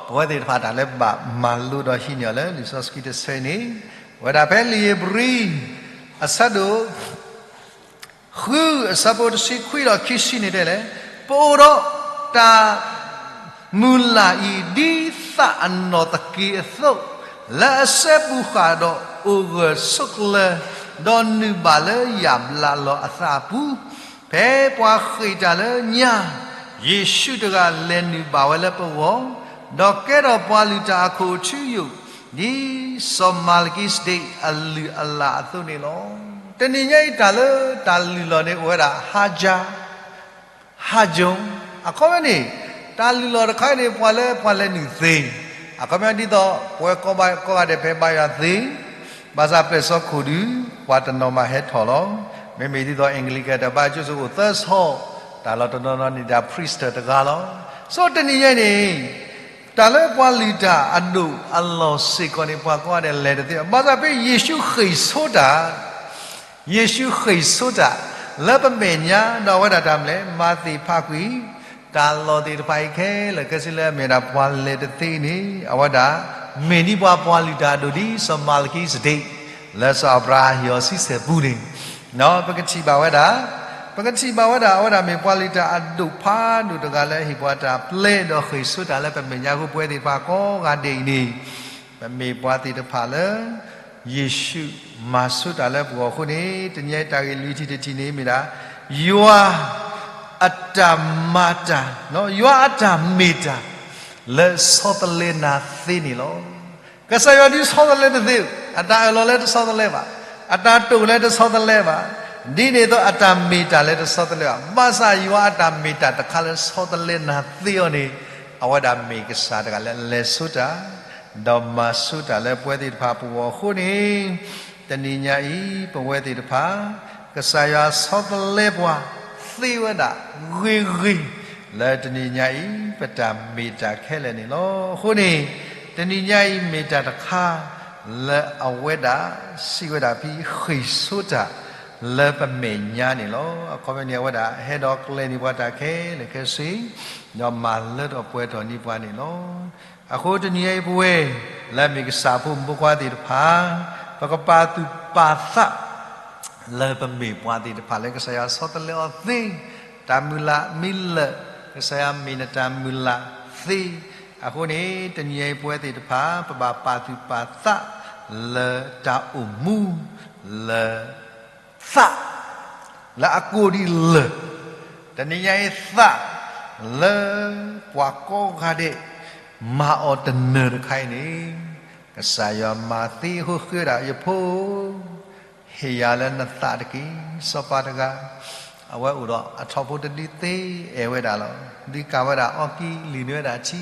ပဝဲသ့ၣ်တဖၣ်တၢ်လၢဘၣ်မၤလိဒီးဟံးန့ၢ်အီၤလၢလံာ်စီဆှံတဆၢအံၤန့ၣ် ဝဲဒၣ်ဖဲလံာ်ဧ့ၤဘြံၤ အဆၢဒိၣ် ဃု အဆၢဖိတဆံခွံဒီးခံဆံန့ၣ်တဲလဲၣ်, ပအိၣ်ဒီးတၢ်မုၢ်လၢ်အံၤ ဒ်သးအနီၢ်သက့အသိး, လၢအစဲဘူးဃာ်ဒီးအိၣ်ဂၢၢ်ဆိးကျၢၤ, ဒီးနုာ်ဘၣ်လၢယၣ်ဘျးလီၤအသးအပူၤ, ဖဲပှၤဃ့ၢ်တၢ်လၢညါ ယ့ၣ်ၡူးတဂၤလဲၤနုာ်ဘၣ်ဝဲလၢပဂီၢ်, ဒီးကဲထီၣ်ပှၤလုၢ်တၢ်အခိၣ်ထူယိာ်, ဒ်စီၤမၤလကံစဒ့းအလုၢ်အလၢ်အသိးန့ၣ်လီၤ. တနံၤညါအံၤတၢ်လၢတၢ်လုၢ်လီၢ်န့ၣ်အိၣ်ဝဲဒၣ် ဟါယါ ဟါယိၤ, အခီပညီန့ၣ် တၢ်လုၢ်လီၢ်တခါန့ၣ် ပှၤလၢပှၤလဲၤနုာ်သ့, အခီပညီဒ်သိး ပဝဲကိးဂၤဒဲးဖဲဘါယွၤသ့, ဘၣ်ဆၣ်ပျဲၢ်စီခိၣ်ဒုး ပှၤတနီၤမးဟဲထီၣ်လီၤ. မ့မ့ၢ်ဒ်သိး Anglican တၢ်ဘါယွၤကၠိဆိၣ်အိၣ်သၢဆီ, တၢ်လီၢ်တနီၤနီၤန့ၣ်ဒၣ် priest တဂၤလီၤ. ဆိတနံၤညါအံၤန့ၣ် တၢ်လၢပှၤလုၢ်တၢ်အဒိၣ်အလီၢ်စ့ၢ်ကီးန့ၣ် ပှၤကိးဂၤဒဲးလဲၤတသ့ဘၣ်. ဘၣ်ဆၣ်ဖဲယ့ၣ်ၡူးဃ့ၢ်ဆိတၢ် ယ့ၣ်ၡူးဃ့ၢ်ဆိတၢ် လၢပမဲာ်ညါ ဒီးအဝဲဒၣ်တၢ်မနုၤလဲၣ် မၤသ့ၣ်ဖးကွံာ် တၢ်လီၢ်သ့ၣ်တဖၣ်အံၤခဲလၢာ်ခဲဆ့လၢအမ့ၢ်ဒၣ်ပှၤလဲၤတသ့န့ၣ် အဝဲဒၣ် မ့ၢ်ဒ်ပှၤပှၤလုၢ်တၢ်အဒိၣ်ဒ်စီၤမၤလကံစဒ့း လၢစီၤအၤဘြၤဟၣ်ဟ့ၣ်အီၤဆံဆဲၣ်ပူၤန့ၣ် ပကထံၣ်ဘၣ်ဝဲဒၣ် ပကထံၣ်ဘၣ်ဝဲဒၣ် အဝဲဒၣ်မ့ၢ်ပှၤလုၢ်တၢ်အဒိၣ်ဖးဒိၣ်တဂၤလၢအဟ့ၣ်ပှၤတၢ်ပျဲဒီးဃ့ၢ်ဆိတၢ်လၢပမဲာ်ညါအဃိ ပဝဲသ့ၣ်တဖၣ်ကိးဂၤဒဲးအံၤန့ၣ် ပမ့ၢ်ပှၤသ့ၣ်တဖၣ်လၢ ယ့ၣ်ၡူးမၤဆိတၢ်လၢပဂီၢ်အဃိန့ၣ် တနံၤအံၤတၢ်ဂ့ၢ်လွံၢ်ထံၣ်တထံၣ်န့ၣ်မ့ၢ်ဒၣ် ယွၤအတၢ်မၤတၢ်, ယွၤအတၢ်မ့ၢ်တၢ် လၢဆီတလဲနၤသ့န့ၣ်လီၤ. ကစၢ်ယွၤဒုးဆီတလဲတသ့, အတၢ်အၢၣ်လီၤလၢတဆီတလဲဘၣ်, အတၢ်တိာ်လၢတဆီတလဲဘၣ်, ဒ်န့ၣ်အသိးအတၢ်မ့ၢ်တၢ်လၢတဆီတလဲဘၣ်. ဘၣ်ဆၣ်ယွၤအတၢ်မ့ၢ်တၢ်တခါလၢဆီတလဲနၤသ့အီၤန့ၣ် အဝဲဒၣ်မ့ၢ်ကစၢ်တဂၤလၢလဲၤဆိတၢ် ဒီးမၤဆိတၢ်လၢပဝဲသ့ၣ်တဖၣ်ပဂီၢ်အဃိန့ၣ် တနံၤညါအံၤ ပဝဲသ့ၣ်တဖၣ် ကစၢ်ယွၤဆီတလဲပှၤ သ့ဝဲဒၣ်ဂ့ၤဂ့ၤ လၢတနံၤညါအံၤ ပတၢ်မ့ၢ်တၢ်ခဲလၢာ်န့ၣ်လီၤ. အဃိန့ၣ် တနံၤညါအံၤမ့ၢ်တၢ်တခါ လၢအဝဲဒၣ်စံးဝဲဒၣ်ဖဲဃ့ၢ်စိတၢ် လၢပမဲာ်ညါန့ၣ်လီၤ. အခီပညီန့ၣ် အဝဲဒၣ်ဟဲဒီးကျဲၤန့ၢ်ပှၤတၢ်ခဲလၢာ်ခဲဆ့ ဒီးမၤလၢထီၣ်ပှဲၤထီၣ်န့ၢ်ပှၤန့ၣ်လီၤ. အဃိတနံၤညါအံၤပဝဲ လၢအမ့ၢ်ကစၢ်ဖိမုၣ်ဖိခွါသ့ၣ်တဖၣ် ပကပာ်သူၣ်ပာ်သး လၢပမ့ၢ်ပှၤသ့ၣ်တဖၣ်လၢကစၢ်ယွၤဆီတလဲအီၤသ့, တၢ်မုၢ်လၢ်မ့ၢ်လၢာ် ကစၢ်ယွၤမ့ၢ်နတၢ်မုၢ်လၢ်သ့. အဃိန့ၣ် တနံၤညါအံၤပဝဲသ့ၣ်တဖၣ် ပဘၣ်ပာ်သူၣ်ပာ်သး လၢတၢ်အိၣ်မူ လၢ သး လၢအကိးဒ်လၢာ်, တနံၤညါအံၤသး လၢပှၤကိးဂၤဒဲး မၤအီၤတနၢၤတခါအံၤန့ၣ်, ကစၢ်ယွၤမၤသ့ဟိဃ့ဝဲဒၣ် ယဖိ, ဟ့ၣ်ယၤလၢနသးတက့ၢ်. စီၤပၤတဂၤ အဝဲအိၣ်ဒီးအထီၣ်ဖိတဒုသ့အဲၣ်ဝဲဒၣ်လီၤ. ဒုးကၤဝဲဒၣ်အီၣ်ကံ လံၣ်န့ၢ်ဝဲဒၣ်ထံ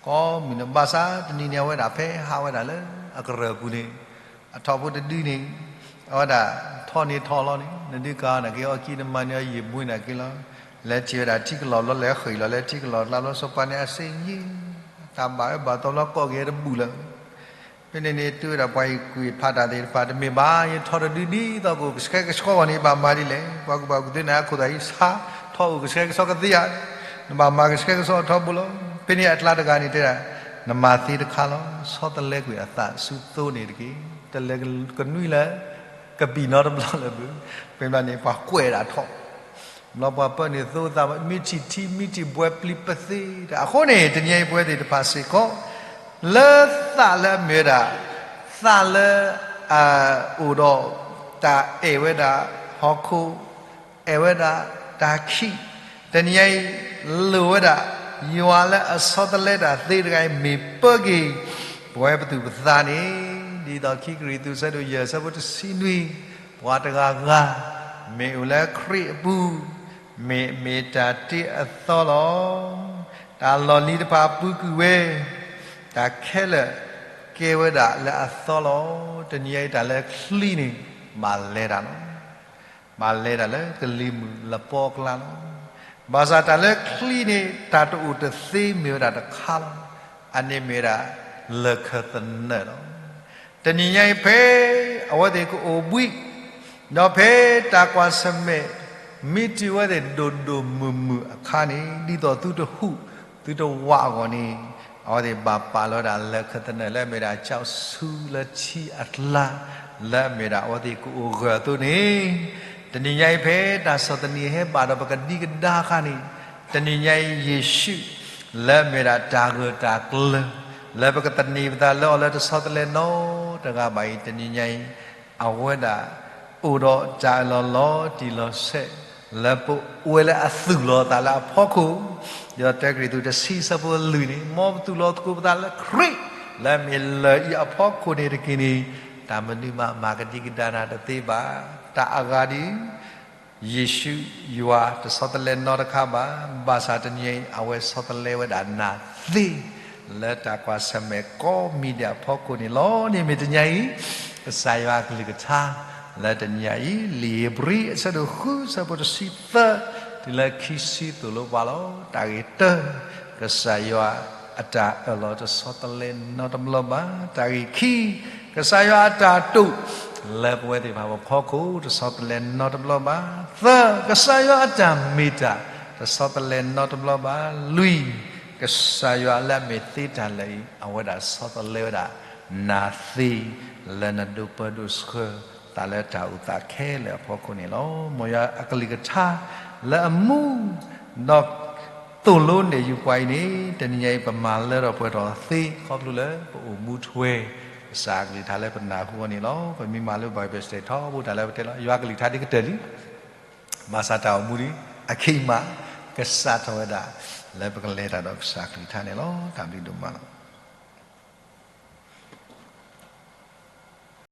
ကိးမုၢ်နံၤဘၣ်ဆၣ် တနံၤန့ၣ် အဝဲဒၣ်ဖဲဟးဝဲဒၣ်လၢအကရၢၢ်ပူၤန့ၣ် အထီၣ်ဖိတဒုန့ၣ် အဝဲဒၣ်ထီၣ်န့ၢ်ထီၣ်လီၤန့ၣ် နဒုးကၤအီၤန့ၣ်က့ၤအီၣ်ကံ နမၤန့ၢ်အီၤယံာ်မူန့ၣ်က့ၤလီၤ. လဲၤထံၣ်ဝဲဒၣ်ထံကလီၤဘျီ လဲၤဃ့ၢ်လီၤလၢထံကလီၤကျါဘျီ စီၤပၤန့ၣ်အစ့ယံၤ တၢ်ဘၣ်အၢဘၣ်သီဘျီကိးက့ၤတဘူၣ်လၢၤ ဖဲန့ၣ်န့ၣ် တုၤဝဲဒၣ်ပှၤဟ့ၣ်ကူၣ်ဟ့ၣ်ဖးတၢ်သ့ၣ်တဖၣ် တမ့ၢ်ဘၣ် ယထီၣ်တဒုဒ်သိးကအိၣ်ကဆှဲကဆှီအဂီၢ်န့ၣ် ဘၣ်မၤဒ်လဲၣ်. ပှၤကူၣ်ဘၣ်ကူၣ်သ့န့ၣ် အခိၣ်သးအံၤဆါ ထီၣ်အိၣ်ကဆှဲကဆှီကသ့ဧါ. နဘၣ်မၤကဆှဲကဆှီအထီဘိလီၤ. ဖဲန့ၣ်အကျါတဂၤန့ၣ်တဲဒၣ် နမၤသ့တခါလီၤ. ဆီတလဲကွံာ်အသးဆူသိန့ၣ်တက့ၢ်. တလဲၤကနွံလၢ ကဘံၣ်နီတဘျီလၢၤဘၣ်. ဖဲဘျီန့ၣ် ပှၤကွဲးဒၣ်ထီၣ် ဘျီပှၤပၢနုာ်သိသး မ့ၢ်ထံၣ်ထံ မ့ၢ်ထံၣ်ဘှဲပျံၤပသ့တၢ်. အဃိန့ၣ် တနံၤအံၤပဝဲသ့ၣ်တဖၣ်စ့ၢ်ကီး လၢသးလၢအမ့ၢ်ဝဲဒၣ် သးလၢ အအိၣ်ဒီးတၢ်အဲၣ်ဝဲဒၣ်ဟီၣ်ခိၣ် အဲၣ်ဝဲဒၣ်တၢ်ခံး, တနံၤအံၤ လိၣ်ဝဲဒၣ် ယွၤလၢအဆီတလဲတၢ်သ့တဂၤအံၤ မ့ၢ်ပၢက့ၤ ပဝဲပသူၣ်ပသးန့ၣ်, ဒ်သိးခံကရံၣ်သူး ဆၢဒိၣ်ယဲၢ် ဆၢဖိတဆံနွံ, ပှၤတဂၤဂၤ မ့ၢ်အိၣ်လၢခရံာ်အပူၤ မ့ၢ်မ့ၢ်တၢ်တ့အသီလီၤ. တၢ်လီၢ်လံၤတဖၣ်ပူၤကွံာ်ဝဲ, တၢ်ခဲလၢာ်ကဲဝဲဒၣ်လၢအသီလီၤ. တနံၤအံၤတၢ်လၢချံန့ၣ် ဘၣ်လဲၤတၢ်လီၤ. ဘၣ်လဲၤတၢ်လၢကလံၤမုၢ်လပီအကျါလီၤ. ဘၣ်ဆၣ်တၢ်လၢချံန့ၣ် တၢ်တအိၣ်တသ့မ့ၢ်ဝဲဒၣ်တခါလီၤ. အန့ၣ်မ့ၢ်ဝဲဒၣ် လၢၢ်ခၢၣ်သနၢၣ်လီၤ. တနံၤညါအံၤဖဲ အဝဲသ့ၣ်ကအိၣ်ဘှံး ဒီးဖဲတၢ်ကွၢ်ဆၢၣ်မဲာ် မ့ၢ်တုၤအဝဲသ့ၣ်ဒိၣ်ဒိၣ်မုၢ်မုၢ်အခါန့ၣ် ဒ်သိးသုတဟူး သုတဝးအဂီၢ်န့ၣ် အဝဲသ့ၣ်ဘၣ်ပာ်လီၤဝဲဒၣ်လၢၢ်ခၢၣ်သနၢၣ်လၢအမ့ၢ်ဒၣ်ကၠီဆူလၢထံအကျါ လၢအမ့ၢ်ဒၣ်အဝဲသ့ၣ်ကအိၣ်ဂၢၢ်အသိးန့ၣ်, တနံၤညါအံၤဖဲတၢ်ဆီၣ်သနံးဟဲဘၣ်ဒီးပကဒံကဒါအခါန့ၣ်, တနံၤညါအံၤယ့ၣ်ၡူး လၢအမ့ၢ်ဒၣ်တၢ်ဂၢၢ်တၢ်ကျၢၤ လၢပကသန့ၤပသးလၢအီၤလၢတဆီတလဲနီတဂၤဘၣ်အံၤ တနံၤညါအံၤ အဝဲဒၣ် အိၣ်ဒီးတၢ်အၢၣ်လီၤလီၤတံၢ်လီၤဆဲး လၢပအိၣ်ဝဲလၢအသူၣ်လီၤသးလၢအဖီခိၣ်, ဒီးတၢကရံၣ်သူးတဆံဆၢဖိလွံၢ်န့ၣ် မ်ပသူၣ်လီၤသကိးပသးလၢခရံာ် လၢအမ့ၢ်လၢၢ်အံၤအဖီခိၣ်န့ၣ်တက့ၢ်န့ၣ်, တၢ်မနုၤမးမၤကဒံကဒါနၤတသ့ဘၣ်. တၢ်အဂၤဒ် ယ့ၣ်ၡူးယွၤတဆီတလဲနီတခါဘၣ်. ဘၣ်ဆၣ်တနံၤအံၤ အဝဲဆီတလဲဝဲဒၣ်နၤသ့ လၢတၢ်ကွၢ်ဆၢၣ်မဲာ်ကိးမံၤဒဲးအဖီခိၣ်န့ၣ်လီၤ. န့ၣ်မ့ၢ်တနံၤအံၤ ကစၢ်ယွၤအကလုၢ်ကထါ လၢတနံၤအံၤ လံာ်ဧ့ၤဘြံၤအဆၢဒိၣ်ဃု ဆၢဖိတဆံသၢ တုၤလၢခံဆံသိၣ်လိပှၤလီၤ. တၢ်ဂ့ၢ်တၢ ကစၢ်ယွၤအတၢ်အၢၣ်လီၤတဆီတလဲနီတဘျီဘၣ်. တၢ်ဂ့ၢ်ခံ ကစၢ်ယွၤအတၢ်တိာ် လၢပဝဲသ့ၣ်တဖၣ်ပဖီခိၣ် တဆီတလဲနီတဘျီဘၣ်. သၢ, ကစၢ်ယွၤအတၢ်မ့ၢ်တၢ် တဆီတလဲနီတဘျီဘၣ်. လွံၢ်, ကစၢ်ယွၤလၢအမ့ၢ်သ့တၢ်လၢာ်အံၤ အဝဲဒၣ်ဆီတလဲဝဲဒၣ် နၤသ့ လၢနဒိးပၢဒိးဆှၢသးလၢတၢ်အိၣ်သးခဲလၢာ်အဖီခိၣ်န့ၣ်လီၤ. မ်ယွၤအကလုၢ်ကထါ လၢအမူ ဒီးသိၣ်လိနဲၣ်ယုာ်ပှၤအံၤန့ၣ် တနံၤညါအံၤ ပမၤလၢထီၣ်ပှဲၤထီၣ်သ့ ခီဖျိလၢ ပအိၣ်မူထွဲ ကစၢ်အကလုၢ်ကထါလၢပနၢ်ဟူအီၤန့ၣ်လီၤ. ပမ့ၢ်မၤလၢ Bible study ထီဘိတၢ်လၢပတဲလီၤ ယွၤကလုၢ်ကထါဒ်ကတၢၢ်လံ ဘၣ်ဆၣ်တၢ်အိၣ်မူဒ်အခံမး ကစးထီၣ်ဝဲဒၣ် လၢပကလဲၤတၢ်ဒီးကစၢ်အကလုၢ်ကထါန့ၣ်လီၤ. တၢ်ဘျုးဒိၣ်မးလီၤ.